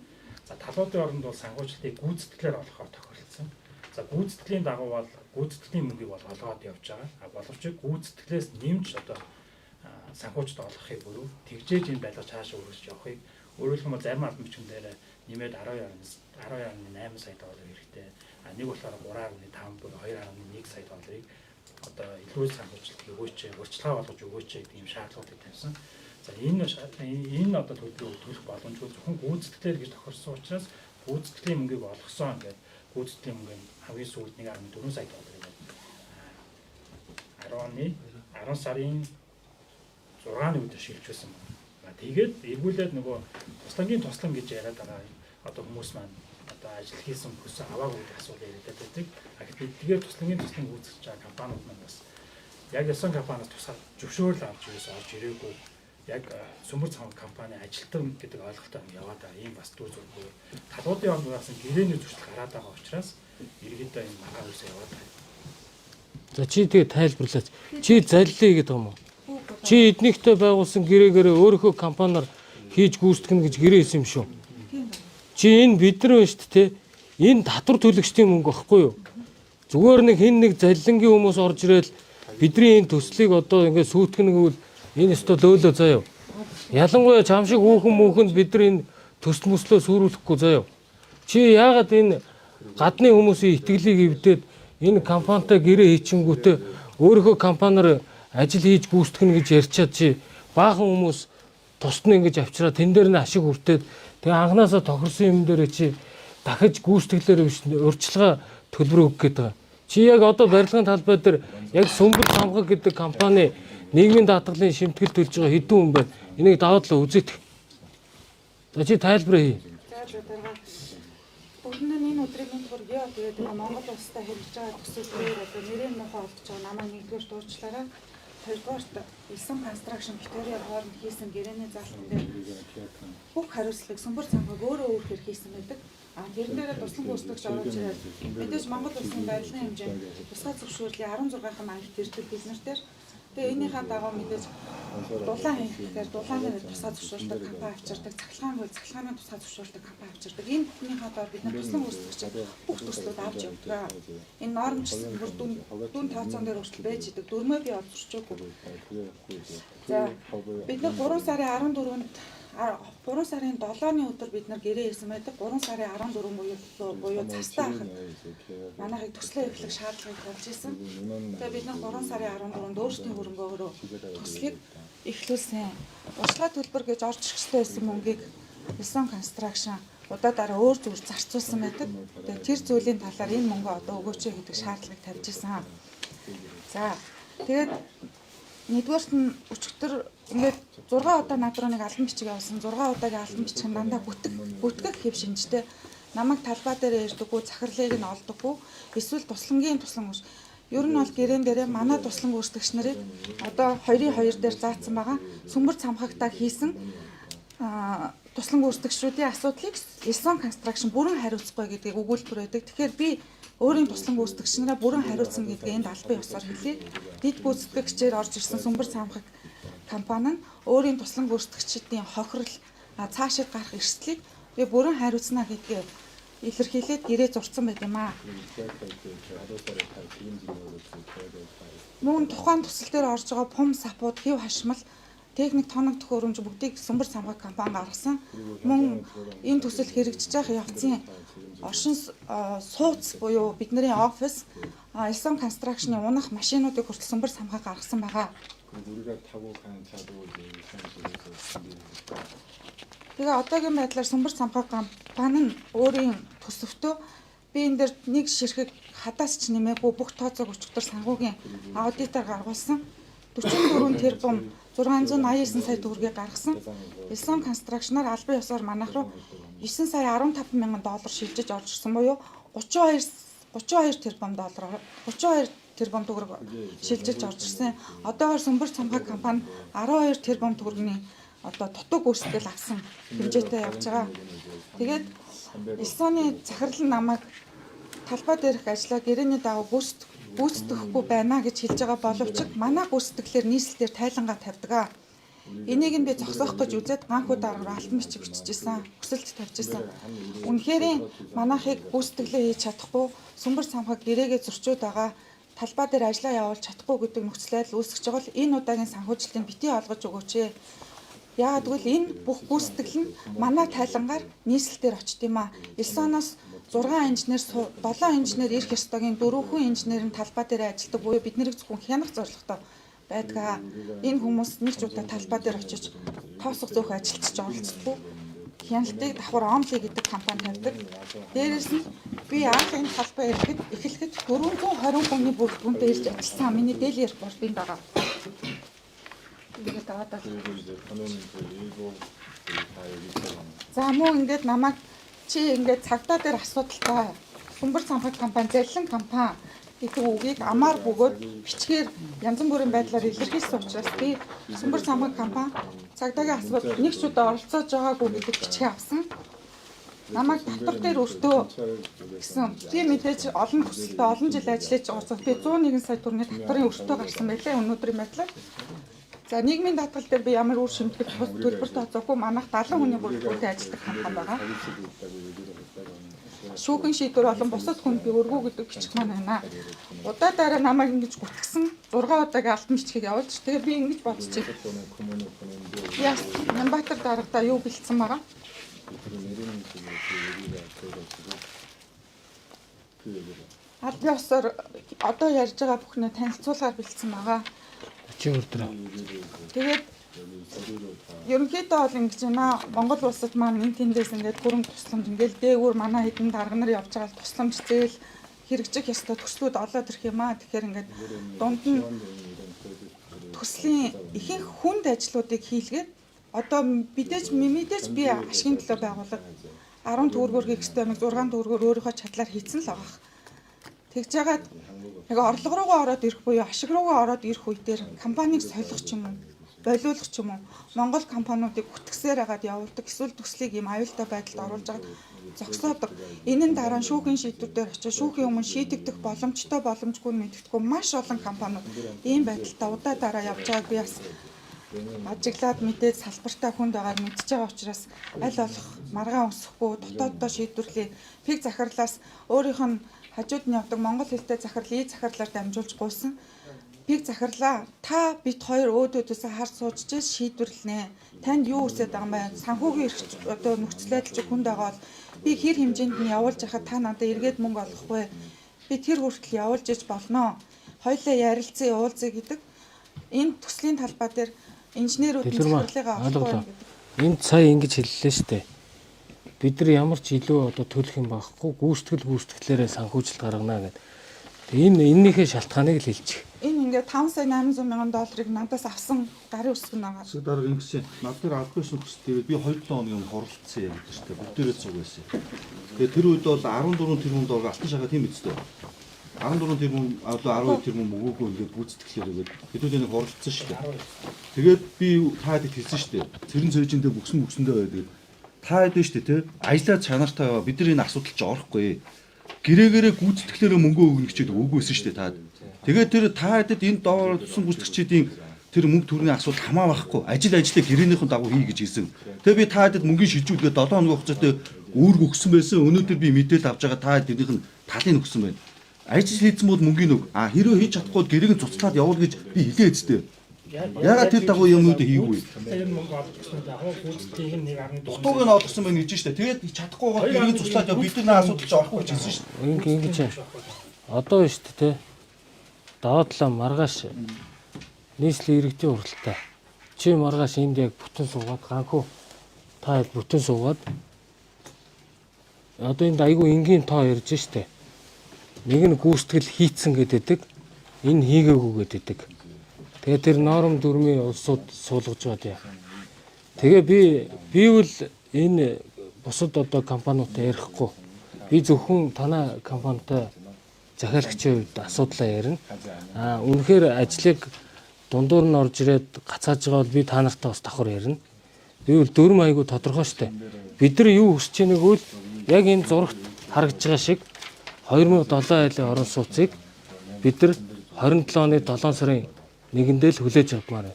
За талуудын оронд бол санхүүжилтийг гүйцэтгэлээр олохоор тохиролцсон. За гүйцэтгэлийн дагуу бол гүйцэтгэлийн мөнгийг бол олгоод явж байгаа. А боловч гүйцэтгэлээс нэмж одоо санхүүжилт олгохыг бүрүү тэгжээж энэ барилга цаашаа үргэлж явахыг өөрөөх юм бол зарим албан бичгэн дээр нэмээд 10.8 сая доллар хэрэгтэй. А нэг болохоор 3.5 буюу 2.1 сая долларыг одоо илүү санхүүжилт өгөөч, урьдчилгаа болгож өгөөч гэдэг ийм шаардлагуудыг тавьсан. За энэ одоо төлбөрийг төлөх боломжгүй зөвхөн гүйцэтгэлээр гэж тохирсон учраас гүйцэтгэлийн мөнгийг олгосон ингээд гүйцэтгэлийн мөнгө нь хамгийн сүүлд 1.4 сая долларыг 10 сарын 6-ны өдөр шилжүүлсэн байна. Тэгээд эргүүлээд нөгөө туслангийн туслан гэж яриад байгаа одоо хүмүүс маань одоо ажил хийсэн бүсэн аваагүй гэдэг асуудал яриад байдаг. А гэхдээ эдгээр туслангийн туслан гүйцэтгэж байгаа компаниуд маань бас яг ясан компаниас тусаад зөвшөөрөл авч ерөөс орж ирээгүй. Яг Сүмбэр цам компани ажилтан гэдэг ойлголтоор ингэ яваад байгаа. Ийм бас дүү зүрхгүй. Талуудын оронд бас гэрээний зөрчил гараад байгаа учраас иргэдээ энэ маргаан үсээ яваад байгаа. За чи тэгээ тайлбарлаач. Чи заллий гэдэг юм уу? Чи эднийхтэй байгуулсан гэрээгээрээ өөрийнхөө компаниар хийж гүйцэтгэнэ гэж гэрээ хийсэн юм шүү. Чи энэ бид нар байна шүү дээ. Энэ татвар төлөгчдийн мөнгө багхгүй юу? Зүгээр нэг хин нэг заллингийн хүмүүс орж ирээл бидний энэ төслийг одоо ингээд сүйтгэнэ гэвэл энэ өстө лөөлөө заяа. Ялангуяа чам шиг хүүхэн хүүхэнд бид нар энэ төсөл мөслөө сүрүүлэхгүй заяа. Чи яагаад энэ гадны хүмүүсийн итгэлийг эвдээд энэ компанитай гэрээ хийчингүүтээ өөрийнхөө компаниар ажил хийж гүйцэтгэнэ гэж ярьчаад чи баахан хүмүүс тусна ингэж авчираа тэн дээр нь ашиг хүртээд тэгээ анханасаа тохирсон юм дээр чи дахиж гүйцэтгэлээр биш урьдчилгаа төлбөр өгөх гээд байгаа. Чи яг одоо барилгын талбай дээр яг Сүмбэр цамхаг гэдэг компани нийгмийн даатгалын шимтгэл төлж байгаа хэдэн хүн байна? Энийг даваад л үзээдэх. За чи тайлбараа хий. За за дарга. Бүгдэнд нь энэ өдрийн мэнд хүргье. Тэгээд энэ Монгол улстай хэрэгжиж байгаа төсөл дээр одоо нэрийн муухай олдож байгаа намайг нэгдүгээр дуучлаарай. Хоёрдугаарт Элсэн Construction Victoria хооронд хийсэн гэрээний заалтан дээр бүх хариуцлагыг Сүмбэр цамхаг өөрөө өөрөөр хийсэн байдаг. А тэрэн дээрээ туслан гүйцэтгэгч оруулж ирээд мэдээж Монгол улсын барилгын хэмжээнд тусгай зөвшөөрлийн 16-хан ангит ирдэг бид нар дээр. Тэгээ энийхээ дагуу мэдээж дулаан хийх гэхээр дулааны тусгай зөвшөөрөлтэй компани авчирдаг, цахилгаан бол цахилгааны тусгай зөвшөөрөлтэй компани авчирдаг. Энэ бүхнийхээ доор бид нар туслан гүйцэтгэгч бүх төслүүд авч явдаг. Энэ нормчсан бүр дүн дүн тооцоон дээр хүртэл байж идэг. Дөрмөө би олзорчоогүй. За бид нар 3 сарын 14-нд 3 сарын 7-ны өдөр бид нар гэрээ хийсэн байдаг. 3 сарын 14 буюу цастаа ахад манайхыг төслөө эхлэх шаардлагыг тавьж исэн. Тэгээ бид нар 3 сарын 14-нд өөрсдийн хөрөнгөөрөө төслийг эхлүүлсэн. Урьдчилгаа төлбөр гэж орж ирэх байсан мөнгийг Wilson Construction удаа дараа өөр зүгээр зарцуулсан байдаг. Тэгээ тэр зүйлийн талаар энэ мөнгө одоо өгөөч гэдэг шаардлагыг тавьж исэн. За тэгээд нэгдүгээрт нь өчигдөр ингээд 6 удаа над руу нэг албан бичиг явуулсан. 6 удаагийн албан бичиг нь дандаа бүтгэх хэв шинжтэй. Намайг талбай дээр ирдэггүй, захирлыг нь олдоггүй. Эсвэл туслангийн туслан гүйц. Ер нь бол гэрээн дээрээ манай туслан гүйцэтгэгч нарыг одоо 2-2 дээр заасан байгаа. Сүмбэр цамхагтаа хийсэн туслан гүйцэтгэгчдийн асуудлыг Elson Construction бүрэн хариуцахгүй гэдгийг өгүүлбэр байдаг. Тэгэхээр би өөрийн туслан гүйцэтгэгч нараа бүрэн хариуцсан гэдгийг энд албан ёсоор хэлье. Дид гүйцэтгэгчээр орж ирсэн Сүмбэр цамхаг компани нь өөрийн туслан гүйцэтгэгчдийн хохирол цаашид гарах эрсдлийг би бүрэн хариуцна гэдгээ илэрхийлээд гэрээ зурцсан байт юм аа. Мөн тухайн төсөл дээр орж байгаа пум сапууд, хэв хашмал, техник тоног төхөөрөмж бүгдийг Сүмбэр цамхаг компани гаргасан. Мөн энэ төсөл хэрэгжиж байх явцын оршин сууц буюу бидний офис Elson Construction-ы унах машинуудыг хүртэл Сүмбэр цамхаг гаргасан байгаа. Тэгээ одоогийн байдлаар Сүмбэр цамхаг компани нь өөрийн төсөвтөө би энэ дээр нэг ширхэг хадаас ч нэмээгүй бүх тооцоог өчигдөр санхүүгийн аудитор гаргуулсан. 44 тэрбум 689 сая төгрөгийг гаргасан. Elson Construction-аар албан ёсоор манайх руу 9 сая 15 мянган доллар шилжиж орж ирсэн буюу 32 тэрбум доллар 32 тэрбум төгрөг шилжиж орж ирсэн. Одоогоор Сүмбэр цамхаг компани 12 тэрбум төгрөгийн одоо дутуу гүйцэтгэл авсан хэмжээтэй явж байгаа. Тэгээд Элсоны захирал нь намайг талбай дээрх ажлаа гэрээний дагуу гүйцэтгэхгүй байна гэж хэлж байгаа боловч манай гүйцэтгэлээр нийслэлээр тайлангаа тавьдаг. Энийг нь би зогсоох гэж үзээд ганхуу дарга руу алтан бичиг биччихсэн, хүсэлт тавьчихсан. Үнэхээр манайхыг гүйцэтгэлээ хийж чадахгүй Сүмбэр цамхаг гэрээгээ зөрчөөд байгаа, талбай дээр ажлаа явуулж чадахгүй гэдэг нөхцөл байдал үүсгэж байгаа бол энэ удаагийн санхүүжилтийг битгий олгож өгөөч. Яагаад гэвэл энэ бүх гүйцэтгэл нь манай тайлангаар нийслэл дээр очт юм аа. Элсоноос 6 инженер 7 инженер ирэх ёстойгийн 4 инженер нь талбай дээр ажилладаг буюу бид нарыг зөвхөн хянах зорилготой байдаг. Энэ хүмүүс нэг ч удаа талбай дээр очиж тоосох зөөх ажилтж оролцдоггүй. Хяналтыг давхар Омли гэдэг компани тавьдаг. Дээрээс нь би анх энэ талбай эхлэхэд 420 хүний бүрэлдэхүүнтэй ирж ажилласан. Миний Daily Report энд байгаа. Тэгээд аваад. За мөн ингээд намайг чи ингээд цагдаа дээр асуудалтай Сүмбэр цамхаг компани, заллин компани гэдэг үгийг амаар бөгөөд бичгээр янз бүрийн байдлаар илэрхийлсэн учраас би Сүмбэр цамхаг компани цагдаагийн асуудал нэг ч удаа оролцоож байгаагүй гэдэг бичгээ авсан. Намайг татвар дээр өртөө гэсэн. Би мэдээж олон төсөлтөд олон жил ажиллаж байгаа учраас би 101 сая төгрөгийн татварын өртөө гарсан байлаа өнөөдрийн байдлаар. За нийгмийн даатгал дээр би ямар үр шимтгэл төлбөр тооцоогүй манайх 70 хүний бүрэлдэхүүнтэй ажилладаг компани байгаа. Шүүхэн шийдвэр болон бусад хүнд би өргөө гэдэг бичих маань байна. Удаа дараа намайг ингэж гүтгсэн 6 удаагийн алтан бичгийг явуулж тэгээ би ингэж бодчих. Яс Нямбатар даргадаа юу бэлдсэн байгаа? Аль биесээр одоо ярьж байгаа бүхнээ танилцуулгаар бэлдсэн байгаа. Чи өдөр. Тэгээд ерөнхийдөө бол ингэж байна. Монгол улсад маань энэ тэндээс ингээд хөрөнгө тусламж ингээд дээгүүр манай хэдэн дарга нар явж байгаа л тусламж зээл хэрэгжих ёстой төслүүд олоод ирэх юм аа. Тэгэхээр ингээд дунд нь төслийн ихэнх хүнд ажлуудыг хийлгээд одоо бидээж мэдээж би ашигын төлөө байгууллага 10 төгрөгөөр хийх ёстой юмыг 6 төгрөгөөр өөрийнхөө чадлаар хийцэн л байгаа. Тэгж жагаад нэг орлого руугаа ороод ирэх буюу ашиг руугаа ороод ирэх үе дээр компанийг солих ч юм уу, болиулах ч юм уу, Монгол компаниудыг гүтгсээр хагаад явуулдаг эсвэл төслийг ийм аюултай байдалд оруулж хагаад зогсоодог. Энэ нь дараа нь шүүхийн шийдвэр дээр очиж шүүхийн өмнө шийдэгдэх боломжтой боломжгүй нь мэддэхгүй маш олон компаниуд ийм байдалтай удаа дараа явж байгааг би бас ажиглаад мэдээд салбартаа хүнд байгааг мэдж байгаа учраас аль болох маргаан өсөхгүй дотооддоо шийдвэрлэе. Пик захирлаас өөрийнх нь хажууд нь явдаг монгол хэлтэй захирал и захирлаар дамжуулж гуйсан. Пик захирлаа та бит хоёр өөдөөдөөсөө хар сууж чээ шийдвэрлэнэ. Танд юу үсээд байгаа юм бэ? Санхүүгийн эрх одоо нөхцөл байдал чи хүнд байгаа бол би хэр хэмжээнд нь явуулж яхад та надад эргээд мөнгө олгох вэ? Би тэр хүртэл явуулж иж болно. Хоёлаа ярилцъя, уулзъя гэдэг энэ төслийн талбай дээр инженерүүд нь Дэлгэрмаа, захирлыгаа олохгүй ойлголоо. байна гэдэг. Энд сая ингэж хэллээ штэ. Бид нар ямар ч илүү одоо төлөх юм байхгүй гүйцэтгэл гүйцэтгэлээрээ санхүүжилт гаргана гэдэг. Тэгээ энэ эннийхээ шалтгааныг л хэлчих. Энэ ингээд 5 сая 800 мянган долларыг надаас авсан гарын үсэг нь байгаа. Засаг дарга ингэсэн над дээр албан ёсны хүсэл тавиад би 2-7 хоногийн өмнө хуралдсан юм гэдэг чинь бүгдээрээ цуг байсан. Тэгээ тэр үед бол 14 тэрбум доллар алтан шахаа тийм үстэй. 14 тэрбум одоо 12 тэрбум өгөөгүй ингээд гүйцэтгэлээр өгөөд хэдүүлээ нэг хуралдсан шүү дээ. Тэгээд би та хэд хэлсэн шүү дээ. Цэрэн цээжиндээ бүксэн бүксэндээ байдаг. Та хэд шүү дээ те. Ажлаа чанартай байгаа. Бид нар энэ асуудал чи орохгүй. Гэрээгээрээ гүйцэтгэлээрээ мөнгө өгнө гэж өгөөсөн шүү дээ та. Тэгээд тэр та хэдэд энэ доор тусан гүйцэтгэгчдийн тэр мөнгө төрний асуудал хамаа байхгүй. Ажил ажлаа гэрээнийхэн дагуу хий гэж хэлсэн. Тэгээ би та хэдэд мөнгөний шилжүүлгээ 7 хоногийн хугацаатай үүрэг өгсөн байсан. Өнөөдөр би мэдээлэл авч байгаа та хэд тэрнийх нь талыг өгсөн байна. Ажил хийсэн бол мөнгөний өг. А хэрвээ хийж чадахгүй бол гэрээг нь цуцлаад явуул гэж би хэлээ эцтэй. Ягаад тэр дагуу юмнуудыг хийгээгүй? Энэ мөнгө олгосон яг гүйцэтгэх нь 1.4 Дутууг нь олгосон байна гэж штэ. Тэгээд чадахгүй бол гэрээг нь цуцлаад яв. Бид нар асуудал чи орохгүй гэж хэлсэн штэ. Ингэ ингэж юм. Одоо шүү дээ те. Даваа талаа маргааш нийслэлийн иргэдийн хуралтай. Чи маргааш энд яг бүтэн суугаад ганхуу та хэд бүтэн суугаад одоо энд айгүй энгийн тоо ярьж штэ. Нэг нь гүйцэтгэл хийцэн гэдэг. Энэ хийгээгүй гэдэг. Тэгээ тэр норм дүрмийн улсууд суулгаж байгаа яа. Тэгээ би би бол энэ бусад одоо компаниудтай ярихгүй. Би зөвхөн танай компанитай захиалагчийн хувьд асуудлаа ярина. Аа үнэхээр ажлыг дундуур нь орж ирээд гацааж байгаа бол би та нартай бас давхар ярина. Би бол дүрм айгу тодорхой штэ. Бид нар юу хүсэж байгааг бол яг энэ зурагт харагдж байгаа шиг 2007 айлын орон сууцыг бид нар 27 оны 7 сарын 1-ндээ л хүлээж авмаар байна.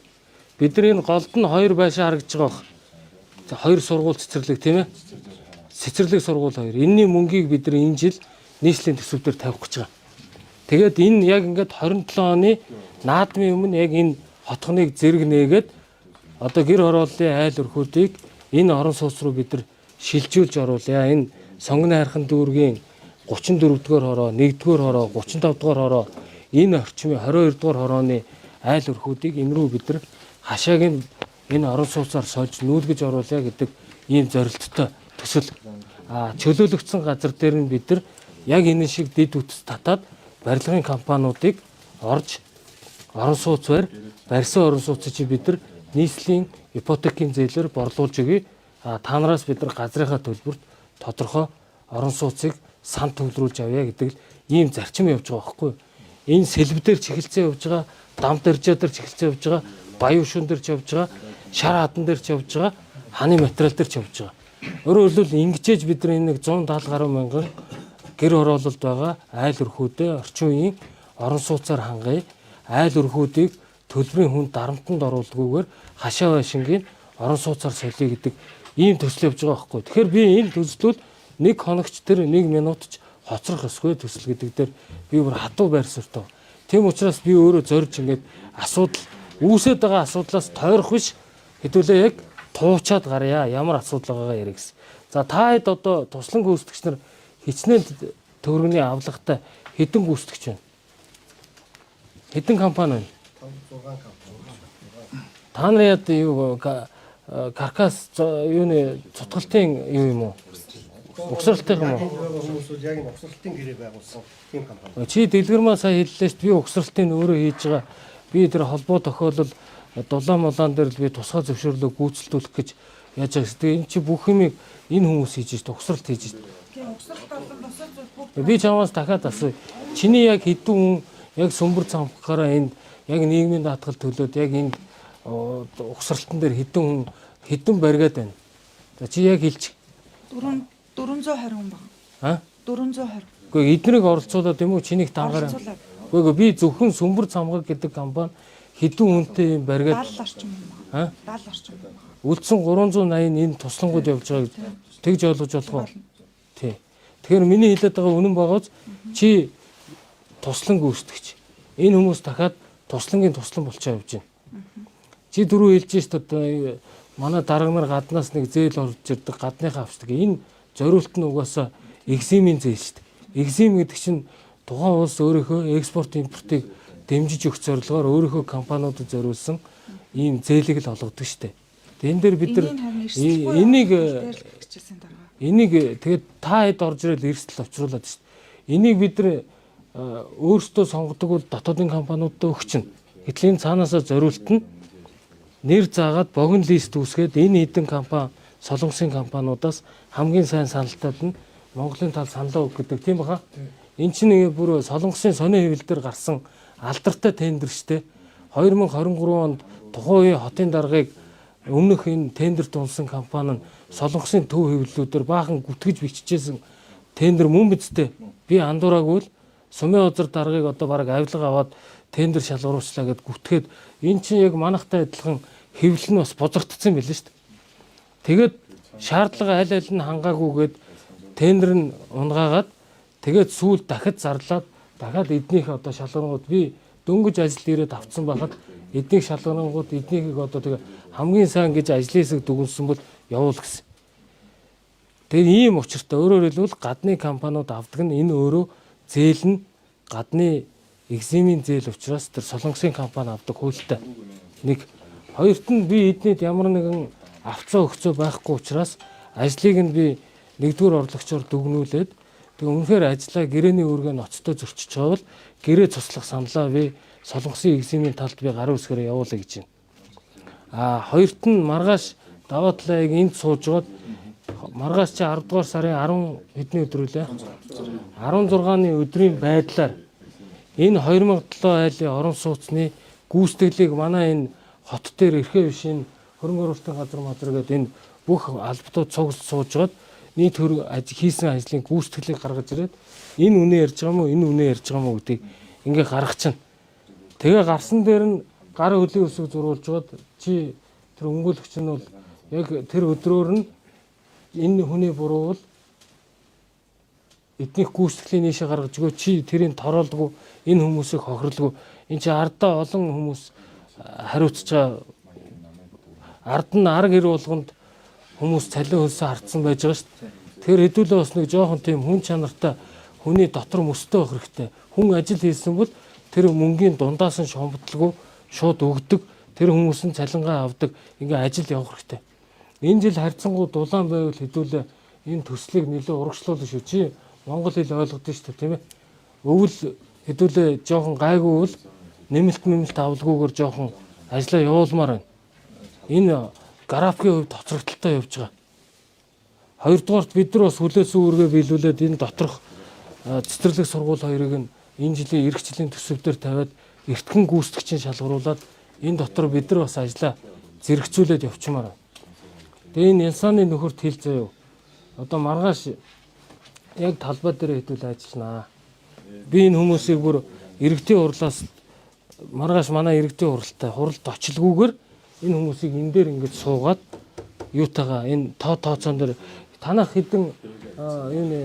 Бид нар энэ голд нь хоёр байшин харагдж байгаа бох. За хоёр сургууль цэцэрлэг тийм ээ. Цэцэрлэг сургууль хоёр. Энийний мөнгийг бид нар энэ жил нийслэлийн төсөв дээр тавих гэж байгаа. Тэгээд энэ яг ингээд 27 оны наадмын өмнө яг энэ хотгоныг зэрэг нээгээд одоо гэр хорооллын айл өрхүүдийг энэ орон сууц руу бид нар шилжүүлж оруулъя. Энэ сонгоны хайрхан дүүргийн 34 дугаар хороо, 1 дугаар хороо, 35 дугаар хороо энэ орчмын 22 дугаар хорооны айл өрхүүдийг энэ рүү бид нар хашааг нь энэ орон сууцаар сольж нүүлгэж оруулъя гэдэг ийм зорилттой төсөл. А чөлөөлөгдсөн газар дээр нь бид нар яг энэ шиг дэд үтс татаад барилгын компаниудыг орж орон сууц барь, барьсан орон сууцыг чи бид нар нийслэлийн ипотекийн зээлээр борлуулж өгье. А та нараас бид нар газрынхаа төлбөрт тодорхой орон сууцыг сан төвлөрүүлж авъя гэдэг л ийм зарчим явж байгаа байхгүй юу? Энэ сэлб дээр ч эхэлсэн явж байгаа, дам дэржээ дээр ч эхэлсэн явж байгаа, баян шүн дээр ч явж байгаа, шар хадан дээр ч явж байгаа, ханы материал дээр ч явж байгаа. Өөрөөр хэлбэл ингэжээж бид нар энэ нэг 170 гаруй мянган гэр хороололд байгаа айл өрхүүдээ орчин үеийн орон сууцаар хангая. Айл өрхүүдийг төлбөрийн хүн дарамтанд оруулдгүйгээр хашаа байшингийн орон сууцаар солиё гэдэг ийм төсөл явж байгаа байхгүй. Тэгэхээр би энэ төслүүд Нэг хоногч тэр нэг минут ч хоцрох ёсгүй төсөл гэдэг дээр би бүр хатуу байр суурьтай. Тийм учраас би өөрөө зорж ингээд асуудал үүсээд байгаа асуудлаас тойрох биш хэдүүлээ яг туучаад гарья. Ямар асуудал байгаагаа ярих гэсэн. За та хэд одоо туслан гүйцэтгэгч нар хичнээн төгрөгийн авлагатай хэдэн гүйцэтгэгч байна? Хэдэн компани байна? 5 6 компани. Та нар яд юу каркас юуны цутгалтын юу юм уу? Угсралтын юм уу? Хүмүүсүүд яг энэ угсралтын гэрээ байгуулсан тийм компани. Чи дэлгэрмаа сая хэллээ шүү дээ. Би угсралтын өөрөө хийж байгаа. Би тэр холбоо тохиолдол дулаан мулаан дээр л би тусгай зөвшөөрлөө гүйцэлдүүлэх гэж яаж байгаа. Тэгээ энэ чи бүх юмыг энэ хүмүүс хийж шít, угсралт хийж шít. Тийм угсралт болон бусад зүйл бүгд Би чамаас дахиад асууя. Чиний яг хэдэн хүн яг сүмбэр цамхгаараа энд яг нийгмийн даатгал төлөөд яг энд угсралтан дээр хэдэн хүн хэдэн баригад байна? За чи яг хэлчих. 4 420 хүн байна. А? 420. Үгүй эднийг оролцуулаад юм уу чинийх дангаараа? Оролцуулаад. Үгүй би зөвхөн сүмбэр цамхаг гэдэг компани хэдэн хүнтэй юм баригад 70 орчим хүн байна. А? 70 орчим хүн байна. Үлдсэн 380 энэ туслангууд явж байгааг тэгж ойлгож болох уу? Тий. Тэгэхээр миний хэлээд байгаа үнэн байгаач чи туслан гүйцэтгэгч. Энэ хүмүүс дахиад туслангийн туслан болчоо явж байна. Чи дөрөв хэлж шít одоо манай дарга нар гаднаас нэг зээл орж ирдэг, гадныхаа авчдаг. Энэ зориулт нь угаасаа экзимийн зээл шít. Экзим гэдэг чинь тухайн улс өөрийнхөө экспорт импортыг дэмжиж өгөх зорилгоор өөрийнхөө компаниудад зориулсан ийм зээлийг л олгодог штэ. Тэгээ энэ дээр бид нар Энийг харин эрсдэлгүй энийг дээр л хичээсэн дарга. энийг тэгээд та хэд орж ирэл эрсдэл учруулад штэ. Энийг бид нар өөрсдөө сонгодог бол дотоодын компаниудад өгчин. Гэтэл энэ цаанаасаа зориулт нь нэр заагаад богино лист үүсгээд энэ хэдэн компани Солонгосын компаниудаас хамгийн сайн саналтад нь Монголын тал саналаа өг гэдэг тийм баха. Эн чинь ингээ бүр Солонгосын сонио хэвлэл дээр гарсан алдартай тендер штэ. 2023 онд тухайн үеийн хотын даргаыг өмнөх энэ тендерт унсан компани нь Солонгосын төв хэвлэлүүдээр баахан гүтгэж бичижсэн тендер мөн биз дээ. Би андуураагүй л Сумын озер даргаыг одоо бараг авилга аваад тендер шалгаруулчлаа гэд гүтгээд эн чинь яг манайхтай адилхан хэвлэл нь бас бузрагдсан байлээ шүү дээ. Тэгээд шаардлага аль аль нь хангаагүйгээд тендер нь унгаагаад тэгээд сүүл дахид зарлаад дахиад эднийх одоо шалгарангууд би дөнгөж ажил ирээд авцсан байхад эднийх шалгарангууд эднийхийг одоо тэгээ хамгийн сайн гэж ажлын хэсэг дүгнсэн бол явуул гэсэн. Тэгээд ийм учиртай өөрөөр хэлбэл гадны компаниуд авдаг нь энэ өөрөө зээл нь гадны экзимийн зээл учраас тэр Солонгосын компани авдаг хуультай. Нэг хоёрт нь би эднийд ямар нэгэн авцаа өгцөө байхгүй учраас ажлыг нь би нэгдүгээр орлогчоор дүгнүүлээд тэгээ үнэхээр ажлаа гэрээний үүргээ ноцтой зөрчиж байгаа бол гэрээ цуслах саналаа би Солонгосын экзимийн талд би гарын үсгээрээ явуулъя гэж байна. А хоёрт нь маргааш даваа талаа яг энд сууж байгаад маргааш чи 10 дугаар сарын 10 хэдний өдөр үлээ? 16-ны өдрийн байдлаар энэ 2007 айлын орон сууцны гүйцэтгэлийг манай энэ хот дээр эрхээ биш энэ хөрөнгө оруулалтын газар мазар гэдэг энэ бүх албатууд цугс сууж байгаад нийт хөр хийсэн ажлын гүйцэтгэлийг гаргаж ирээд энэ үнэ ярьж байгаа мó энэ үнэ ярьж байгаа мó гэдгийг ингээ гаргачихна. Тэгээ гарсан дээр нь гар хөлийн өсөг зурулж байгаад чи тэр өмгөөлөгч нь бол яг тэр өдрөөр нь энэ хүний буруу бол эднийх гүйцэтгэлийн нийшээ гаргаж өгөө чи тэрийг тороолдгүй энэ хүмүүсийг хохирлгүй энэ чи ардаа олон хүмүүс хариуцж байгаа ард нь арга гэр болгонд хүмүүс цалин хөлсөө хардсан байж байгаа шүү дээ. Тэгэхээр хэдүүлээ бас нэг жоохон тийм хүн чанартай хүний дотор мөстэй байх хэрэгтэй. Хүн ажил хийсэн бол тэр мөнгийн дундаас нь шомбодлого шууд өгдөг. Тэр хүмүүс нь цалингаа авдаг. Ингээ ажил явах хэрэгтэй. Энэ жил харьцангуй дулаан байвал хэдүүлээ энэ төслийг нэлээд урагшлуулна шүү. Чи монгол хэл ойлгодсон шүү дээ, тийм ээ. Өвөл хэдүүлээ жоохон гайгүй бол нэмэлт нэмэлт авалгүйгээр жоохон ажлаа явуулмаар байна. Энэ графикийн хувьд хоцрогдолтой явж байгаа. Хоёрдугаарт бид нар бас хүлээсэн үүргээ биелүүлээд энэ доторх цэцэрлэг сургууль хоёрыг нь энэ жилийн эх жилийн төсөв дээр тавиад эртхэн гүйцэтгэгчийн шалгаруулад энэ дотор бид нар бас ажлаа зэрэгцүүлээд явчмаар байна. Тэгээ энэ Янсаны нөхөрт хэл заяа. Одоо маргааш яг талбай дээр хэдүүл ажилланаа. Би энэ хүмүүсийг бүр иргэдийн хурлаас маргааш манай иргэдийн хуралтай хуралд очилгүйгээр энэ хүмүүсийг энэ дээр ингэж суугаад юутайгаа энэ тооцоон дээр Танах хэдэн юуны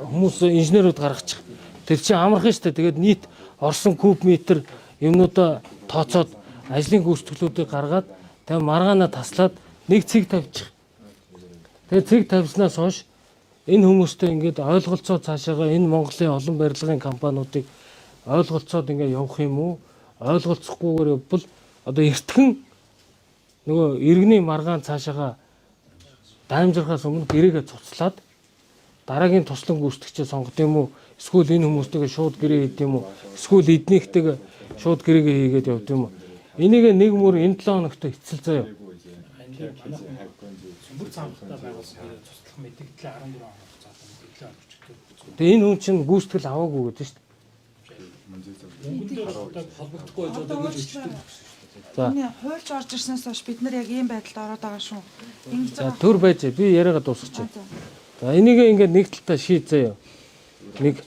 хүмүүс инженерүүд гаргачих. Тэр чинь амархан шүү дээ. Тэгээд нийт орсон куб метр юмнуудаа тооцоод ажлын гүйцэтгэлүүдийг гаргаад тэгээ маргаанаа таслаад нэг цэг тавьчих. Тэгээ цэг тавьснаас хойш энэ хүмүүстэй ингээд ойлголцоо цаашаага энэ Монголын олон барилгын компаниудыг ойлголцоод ингээд явах юм уу? Ойлголцохгүйгээр явбал одоо эртхэн нөгөө иргэний маргаан цаашаага даймжрахаас өмнө гэрээгээ цуцлаад дараагийн туслан гүйцэтгэгчээ сонгох юм уу? Эсвэл энэ хүмүүстэйгээ шууд гэрээ хийд юм уу? Эсвэл эднийхтэйгээ шууд гэрээгээ хийгээд явд юм уу? Энийг нэг мөр энэ 7 хоногт эцэл заяа. Сүмбэр цамхтай байгуулсан гэрээ цуцлах мэдээлэл 14 он хугацаатай мэдээлэл олгож. Тэгээ энэ хүн чинь гүйцэтгэл аваагүй гэдэг шүү дээ. Мөнгөн дээр одоо Холбогдохгүй байж одоо ингэж өчтдөг. За. Энэ хуульч орж ирснээс хойш бид нар яг ийм байдалд ороод байгаа шүү. Ингэж За байгаа. төр байж би яриагаа дуусгачих. За. За энийг ингээд нэг талтаа шийд заяа. Нэг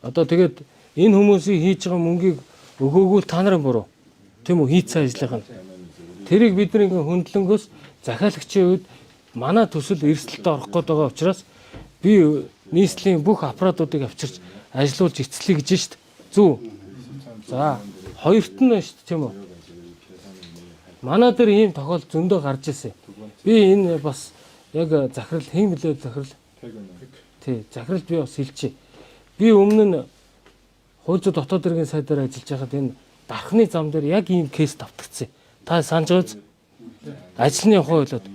одоо тэгээд энэ хүмүүсийн хийж байгаа мөнгийг өгөөгүй л та нарын буруу. Тийм үү хийцэн ажлынх нь. Тэрийг бид нар ингээд хөндлөнгөөс захиалагчийн үед манай төсөл эрсдэлд орох гээд байгаа учраас би нийслэлийн бүх аппаратуудыг авчирч ажилуулж эцлэе гэж шít. Зүг. За хоёрт нь шүү дээ тийм үү? Манай дээр ийм тохиолдол зөндөө гарч ирсэн. Би энэ бас яг захирал хэн блэ захирал? Тий, захиралд би бас хэлчихье. Би өмнө нь хууль зүйн дотоод хэргийн сайдаар ажиллаж байхад энэ дархны зам дээр яг ийм кейс давтагдсан. Та санаж байгааз ажлын явах ойлоод.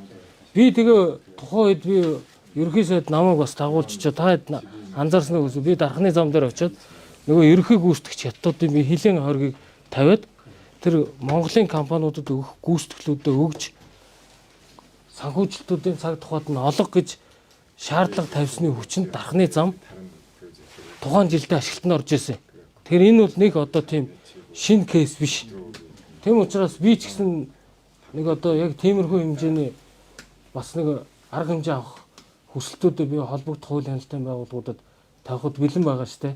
Би тэгээ тухайн үед би ерөнхий сайд намайг бас дагуулж очоо та хэд анзаарсан уу гэсэн би дархны зам дээр очиод нөгөө ерөнхий гүйцэтгэгч хятадуудын би хилийн хоргийг тавиад тэр Монголын компаниудад өгөх гүйцэтгэлүүдээ өгж санхүүжилтүүдийн цаг тухайд нь олго гэж шаардлага тавьсны хүчинд дархны зам тухайн жилдээ ашиглалтанд орж ирсэн. Тэгэхээр энэ бол нэг одоо тийм шинэ кейс биш. Тийм учраас би ч гэсэн нэг одоо яг тиймэрхүү хэмжээний бас нэг арга хэмжээ авах хүсэлтүүдээ би холбогдох хууль хяналтын байгууллагуудад тавихад бэлэн байгаа штэ.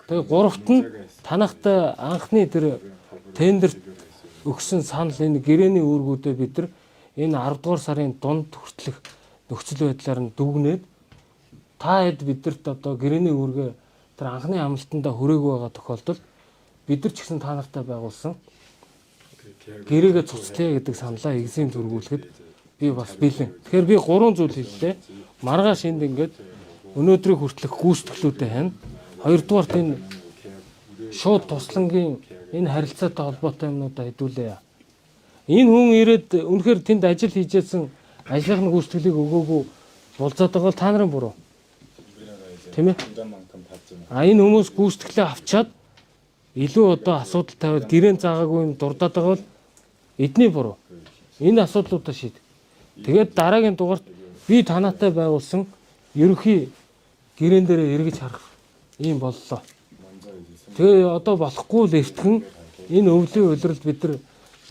Тэгээ гуравт нь танахтай анхны тэр тендер өгсөн санал энэ гэрээний үүргүүдээ бид нар энэ 10 дугаар сарын дунд хүртэлх нөхцөл байдлаар нь дүгнээд та хэд бидэрт одоо гэрээний үүргээ тэр анхны амлалтандаа хүрээгүй байгаа тохиолдолд бид нар ч гэсэн та нартай байгуулсан гэрээгээ цуцлая гэдэг саналаа экзем зөргүүлэхэд би бас бэлэн. Тэгэхээр би гурван зүйл хэллээ. Маргааш энд ингээд өнөөдрийг хүртэлх гүйцэтгэлүүдээ хань. Хоёрдугаарт энэ шууд туслангийн энэ харилцаатай холбоотой юмнуудаа хэдүүлээ. Энэ хүн ирээд үнэхээр тэнд ажил хийжсэн ажлынх нь гүйцэтгэлийг өгөөгүй булзаад байгаа бол та нарын буруу. Тийм ээ? А энэ хүмүүс гүйцэтгэлээ авчаад илүү одоо асуудал тавиад гэрээн заагаагүй юм дурдаад байгаа бол эдний буруу. Энэ асуудлуудаа шийд. Тэгээд дараагийн дугаарт би танаатай байгуулсан ерөнхий гэрээн дээрээ эргэж харах ийм боллоо. Тэгээ одоо болохгүй л эртхэн энэ өвлийн улиралд бид нар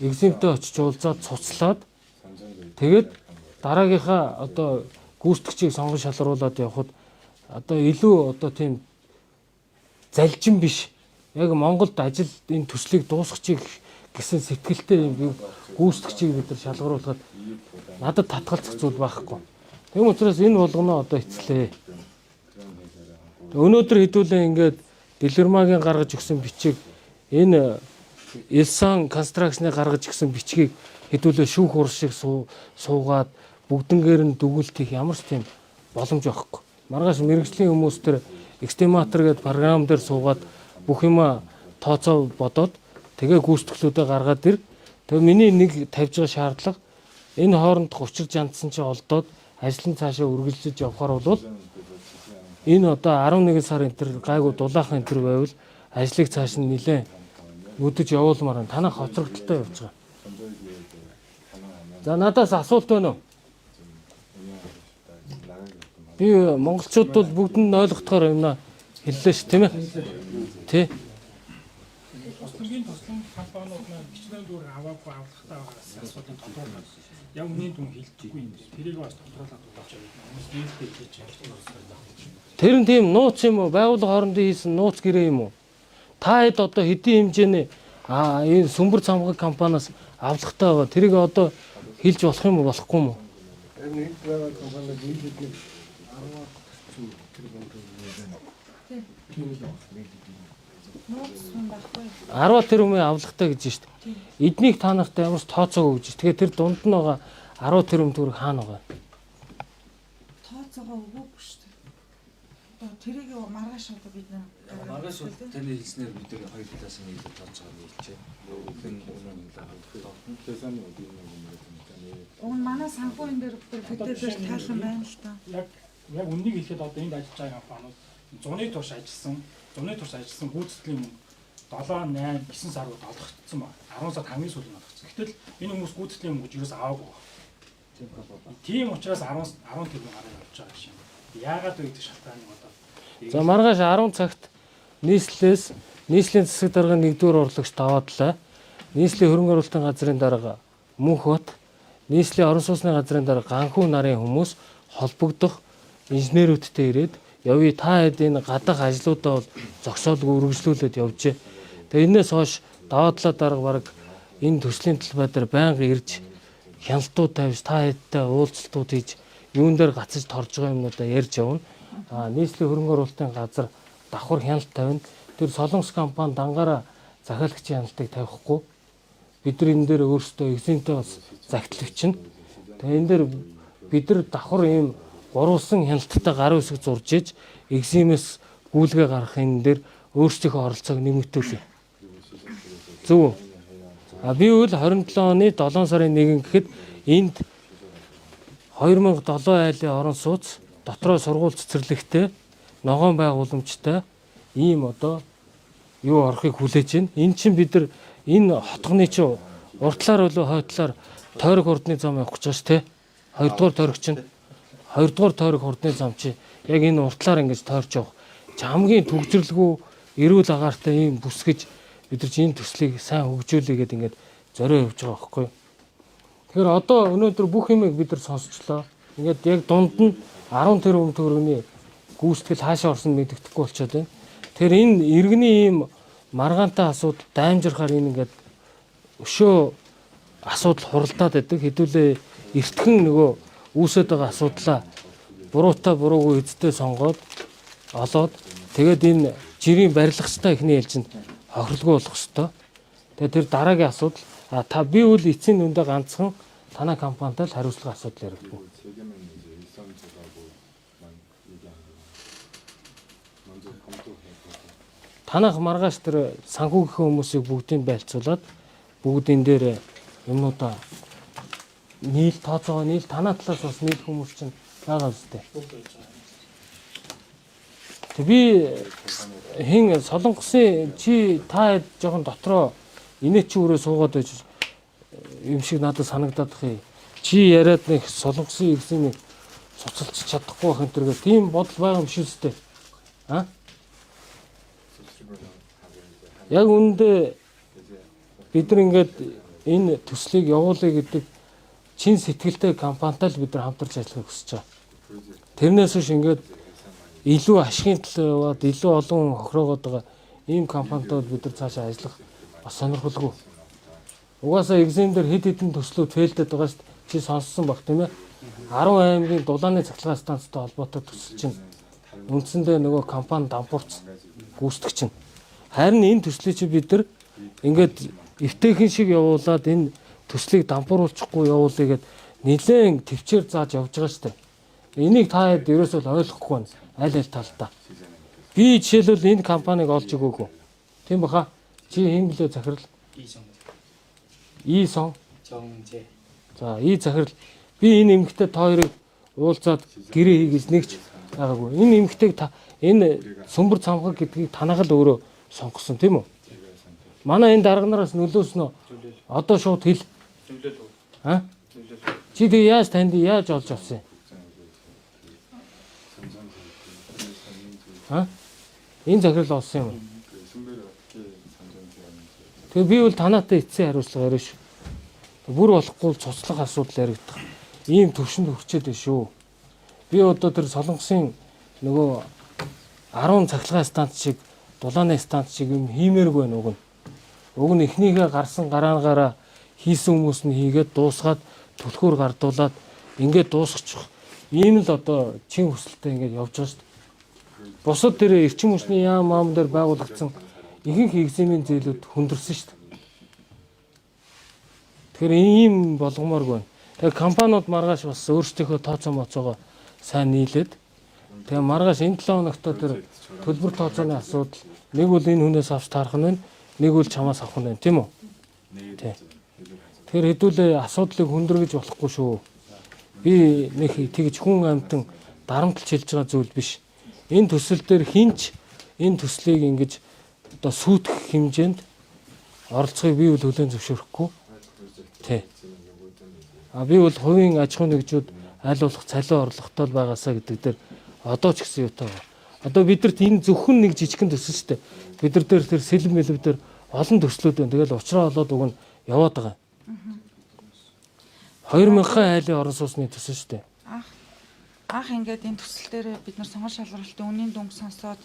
экземтэй очиж уулзаад цуцлаад тэгээд дараагийнхаа одоо гүйцэтгэгчийг сонгон шалгаруулад явхад одоо илүү одоо тийм залжин биш. Яг Монголд ажил энэ төслийг дуусгачих гэсэн сэтгэлтэй юм гүйцэтгэгчийг бид нар шалгаруулахад надад татгалзах зүйл байхгүй. Тийм учраас энэ болгоно одоо эцлээ. Өнөөдөр хэдүүлээ ингээд Дэлгэрмагийн гаргаж өгсөн бичиг энэ Элсан констракшны гаргаж өгсөн бичгийг хэдүүлээ шүүх хурал шиг суугаад бүгднгээр нь дүгэлт хийх ямар ч тийм боломж байхгүй. Маргааш мэргэжлийн хүмүүс төр экстематор гэдэг програм дээр суугаад бүх юма тооцоо бодоод тэгээ гүйцэтгэлүүдээ гаргаад ир. Тэгээ миний нэг тавьж байгаа шаардлага энэ хооронд учир жандсан чи олдоод ажил нь цаашаа үргэлжлэж явахаар бол энэ одоо 11 сар энэ төр гайгүй дулаахан энэ төр байвал ажлыг цааш нь нилээн нүдэж явуулмаар байна. Танах хоцрогдолтой явж байгаа. За надаас асуулт байна уу? Би монголчууд бол бүгд нь ойлгохдохоор юмна хэллээ ш тийм ээ. Тий. Туслангийн туслан компаниуд маань хичнээн дүүр аваагүй авлахтаа байгаас асуудлыг тодруулаад яг үнийн дүн хилдэхгүй юм. Тэрийг бас тодруулаад өгч байгаа. Хүмүүс нээлттэй хийж байгаа. Тэр нь тийм нууц юм уу? Байгууллага хоорондын хийсэн нууц гэрээ юм уу? Та хэд одоо хэдийн хэмжээний энэ сүмбэр цамхаг компаниас авлахтаа байгаа. Тэрийг одоо хэлж болох юм уу, болохгүй юм уу? Харин энд байгаа компаниуд нийлээд нэг 10 орчим тэрбум төгрөг байна. Тийм л байна нийлээд. Нууц юм байхгүй. 10 тэрбумын авлагатай гэж шүү дээ. Эднийг та нарт ямар ч тооцоогүй гэж. Тэгээ тэр дунд нь байгаа 10 тэрбум төгрөг хаана байгаа? Тооцоогоо өгөөгүй шүү дээ. Одоо тэрийг маргааш одоо бид нар Маргааш бол таны хэлснээр бид нар хоёр талаас нь нийлээд тооцоогоо нийлжээ. 계산이 어디 있냐고 물어보니까 Уг нь манай санхүү энэ дээр бүтээлээр таалан байна л та. Яг үннийг хэлэхэд одоо энд ажиллаж байгаа компаниуд зуны турш ажилласан, зуны турш ажилласан гүйцэтгэлийн мөнгө 7 8 9 сар үед олгогдсон байна. 10 сард хамгийн сүүлийн олгогдсон. Гэтэл энэ хүмүүс гүйцэтгэлийн мөнгө ерөөс аваагүй байна. Тийм учраас 10 10 тэрбум гаруй явж байгаа юм. Яагаад вэ гэдэг шалтгааныг одоо За маргааш 10 цагт нийслэлээс нийслэлийн засаг даргын 1-р урлагч Даваадлаа, нийслэлийн хөрөнгө оруулалтын газрын дарга Мөнхбат, нийслэлийн орон сууцны газрын дарга Ганхүү нарын хүмүүс холбогдох инженерүүдтэй ирээд явъя, та хэд энэ гадаах ажлуудаа бол зогсоолгүй үргэлжлүүлээд явжээ. Тэгээ энээс хойш Даваадлаа дарга бараг энэ төслийн талбай дээр байнга ирж хяналтууд тавьж та хэдтэй уулзалтууд хийж юун дээр гацаж торж байгаа юмнуудаа ярьж явна. А нийслэлийн хөрөнгө оруулалтын газар давхар хяналт тавина. Тэр Солонгос компани дангаараа захиалагчийн хяналтыг тавихгүй. Бид нар энэ дээр өөрсдөө экземтэй бас загтал өчнө. Тэгээ энэ дээр бид нар давхар ийм гурвалсан хяналттай гарын үсэг зурж иж экземээс гүйлгээ гаргах энэ дээр өөрсдийнхөө оролцоог нэмэгдүүлье. Зөв үү? А би үл 27 оны 7 сарын 1 гэхэд энд 2007 айлын орон сууц дотроо сургууль цэцэрлэгтэй ногоон байгууламжтай ийм одоо юу орохыг хүлээж байна. Эн чинь бид нар энэ хотгоны чинь уртлаар болоо хойтлоор тойрог хурдны зам явах гэж байгаа ш тэ. Хоёрдугаар тойрог чинь хоёрдугаар тойрог хурдны зам чи яг энэ уртлаар ингэж тойрч явах. Чи хамгийн төгжрлгүй эрүүл агаартай ийм бүс гэж бид нар чи энэ төслийг сайн хөгжүүлье гэдээ ингээд зорио явж байгаа байхгүй юу? Тэгэхээр одоо өнөөдөр бүх юмыг бид нар сонсчлоо. Ингээд яг дунд нь 10 тэрбум төгрөгийн гүйцэтгэл хаашаа орсон мэдэгдэхгүй болчиход байна. Тэгэхээр энэ иргэний ийм маргаантай асуудал даймжирхаар энэ ингээд өшөө асуудал хуралдаад байдаг. Хэдүүлээ эртхэн нөгөө үүсэт байгаа асуудлаа буруутай буруугүй эзэдээ сонгоод олоод тэгээд энэ жирийн барилгачтай эхний ээлжинд хохирлгүй болох ёстой. Тэгээд тэр дараагийн асуудал а та би үл эцсийн дүндээ ганцхан танай компанитай л хариуцлага асуудал яригдана. 그리고 세개는 이제 일선 쪽하고만 얘기한 거예요. 먼저 검토해보고 Танах маргааш тэр санхүүгийн хүмүүсийг бүгдийг байлцуулаад бүгд энэ дээр юмнуудаа нийл тооцоогоо нийл танаа талаас бас нийлэх хүмүүс чинь байгаа үстэй. Тэг би хин Солонгосын чи та жоохон дотроо инээ чи өрөө суугаад байж юм шиг надад санагдаад их юм. Чи яриад нэг Солонгосын экземийг цуцалж чадахгүй байх энэ төргээ тийм бодол байгаа юм шиг үстэй. А? Яг үүндээ бид нар ингээд энэ төслийг явуулъя гэдэг чин сэтгэлтэй компанитай л бид нар хамтарч ажиллахыг хүсэж байгаа. Тэрнээс биш ингээд илүү ашигын төлөө яваад илүү олон хүн хохироогоод байгаа ийм компанитай бол бид нар цаашаа ажиллах бас сонирхолгүй. Угаасаа экзем дээр хэд хэдэн төслүүд фейлдэд байгаа шүү дээ. Чи сонссон баг тийм ээ. 10 аймгийн дулааны цахилгаан станцтай холбоотой төсөл чинь үндсэндээ нөгөө компани дампуурц гүйцэтгэх чинь. Харин энэ төслийг чи бид нар ингээд эвтэйхэн шиг явуулаад энэ төслийг дампууруулчихгүй явуулъя гэд нилээн төвчээр зааж явж байгаа шүү дээ. Энийг та хэд ерөөсөө л ойлгохгүй байна. Аль аль талдаа. Би жишээлбэл энэ компанийг олж өгөөгүй. Тийм баха. Чи хэн блэ захирал? И Исон. 정재. За, и захирал. Би энэ эмэгтэй та хоёрыг уулзаад гэрээ хий гэж нэгч байгаагүй. Энэ эмэгтэйг та энэ сүмбэр цамхаг гэдгийг танах л өөрөө сонгосон тийм үү? Манай энэ дарга нараас нөлөөснөө одоо шууд хэл. А? Чи тэг яаж танд яаж олж авсан юм? А? Энэ захирал олсон юм уу? 그 순배를 어떻게 선정되었는지 Тэгээ би бол танаатай эцсийн хариуцлага яриа шүү. Бүр болохгүй л цуцлах асуудал яригдах. Ийм төвшөнд хүрчээд байна шүү. Би одоо тэр Солонгосын нөгөө 10 цахилгаан станц шиг дулааны станц шиг юм хиймээргүй байна уг нь. Уг нь эхнийхээ гарсан гараагаараа хийсэн хүмүүс нь хийгээд дуусгаад түлхүүр гардуулаад Ингээд дуусгачих. Ийм л одоо чин хүсэлтэй ингээд явж байгаа шүү дээ. Бусад тэр эрчим хүчний яам маам дээр байгуулагдсан ихэнх экземийн зээлүүд хүндэрсэн шүү дээ. Тэгэхээр ийм болгомооргүй байна. Тэгээ компаниуд маргааш бас өөрсдийнхөө тооцоо моцоогоо сайн нийлээд тэгээ маргааш энэ 7 хоногт тэр төлбөр тооцооны асуудал нэг бол энэ хүнээс авч таарах нь байна, нэг бол чамаас авах нь байна, тийм үү? Тий. Тэгэхээр хэдүүлээ асуудлыг хүндэргэж болохгүй шүү. Би нэг тэгж хүн амтан дарамтлж хэлж байгаа зүйл биш. Энэ төсөл дээр хинч энэ төслийг ингэж одоо сүйтгэх хэмжээнд оролцохыг би бол хүлээн зөвшөөрөхгүй. Тий. А би бол хувийн аж ахуйн нэгжүүд аль болох цалин орлоготой л байгаасаа гэдэг дээр одоо ч гэсэн юутай байгаа. Одоо бидэрт энэ зөвхөн нэг жижигхэн төсөл шүү дээ. Бид нар дээр тэр сэлэм мэлэв дээр олон төслүүд байна. Тэгэл уучраа олоод уг нь яваад байгаа. 2000 айлын орон сууцны төсөл шүү дээ. Анх анх ингээд энэ төсөл дээр бид нар сонгон шалралтын үнийн дүнг сонсоод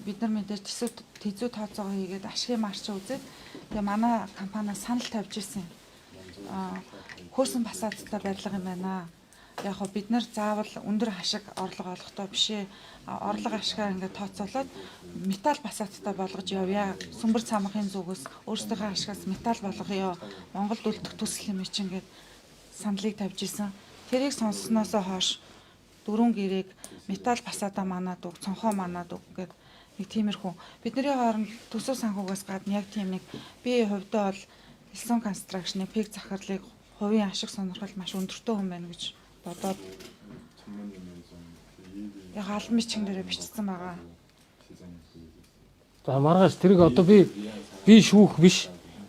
бид нар мэдээж төсөв тэзүү тооцоогоо хийгээд ашигын марч үзээд тэгээ манай компаниас санал тавьж ирсэн. Аа хөөсөн фасадтай барилга юм байна. Яг хөө бид нар заавал өндөр хашиг орлого олохдоо бишээ орлого ашгаа ингээд тооцоолоод металл фасадтай болгож явъя. Сүмбэр цамхын зүгээс өөрсдийнхөө ашигаас металл болгоё. Монголд үлдэх төсөл юм чинь ингээд саналыг тавьж исэн. Тэрийг сонссоноосоо хойш дөрвөн гэрээг металл фасадаа манаад үг, цонхоо манаад үг гэд нэг тиймэрхүү. Бидний хооронд төсөв санхугаас гадна яг тийм нэг би хувьдаа бол Элсон констракшны пик захирлыг хувийн ашиг сонирхол маш өндөртэй хүн байна гэж бодоод яг албан бичгэн дээрээ бичсэн байгаа. За маргааш тэрийг одоо би шүүх биш.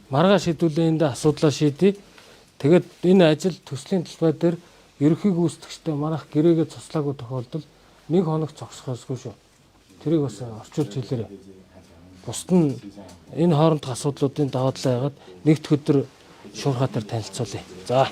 Маргааш хэдүүлээ энд асуудлаа шийдье. Тэгээд энэ ажил төслийн талбай дээр ерөнхий гүйцэтгэгчтэй манайх гэрээгээ цуслаагүй тохиолдолд нэг хоног зогсох ёсгүй шүү. Тэрийг бас орчуулж хэлээрэй. Бусд нь энэ хоорондох асуудлуудын даваа талаа яагаад нэгд өдөр шуурхаатаар танилцуулъя. За.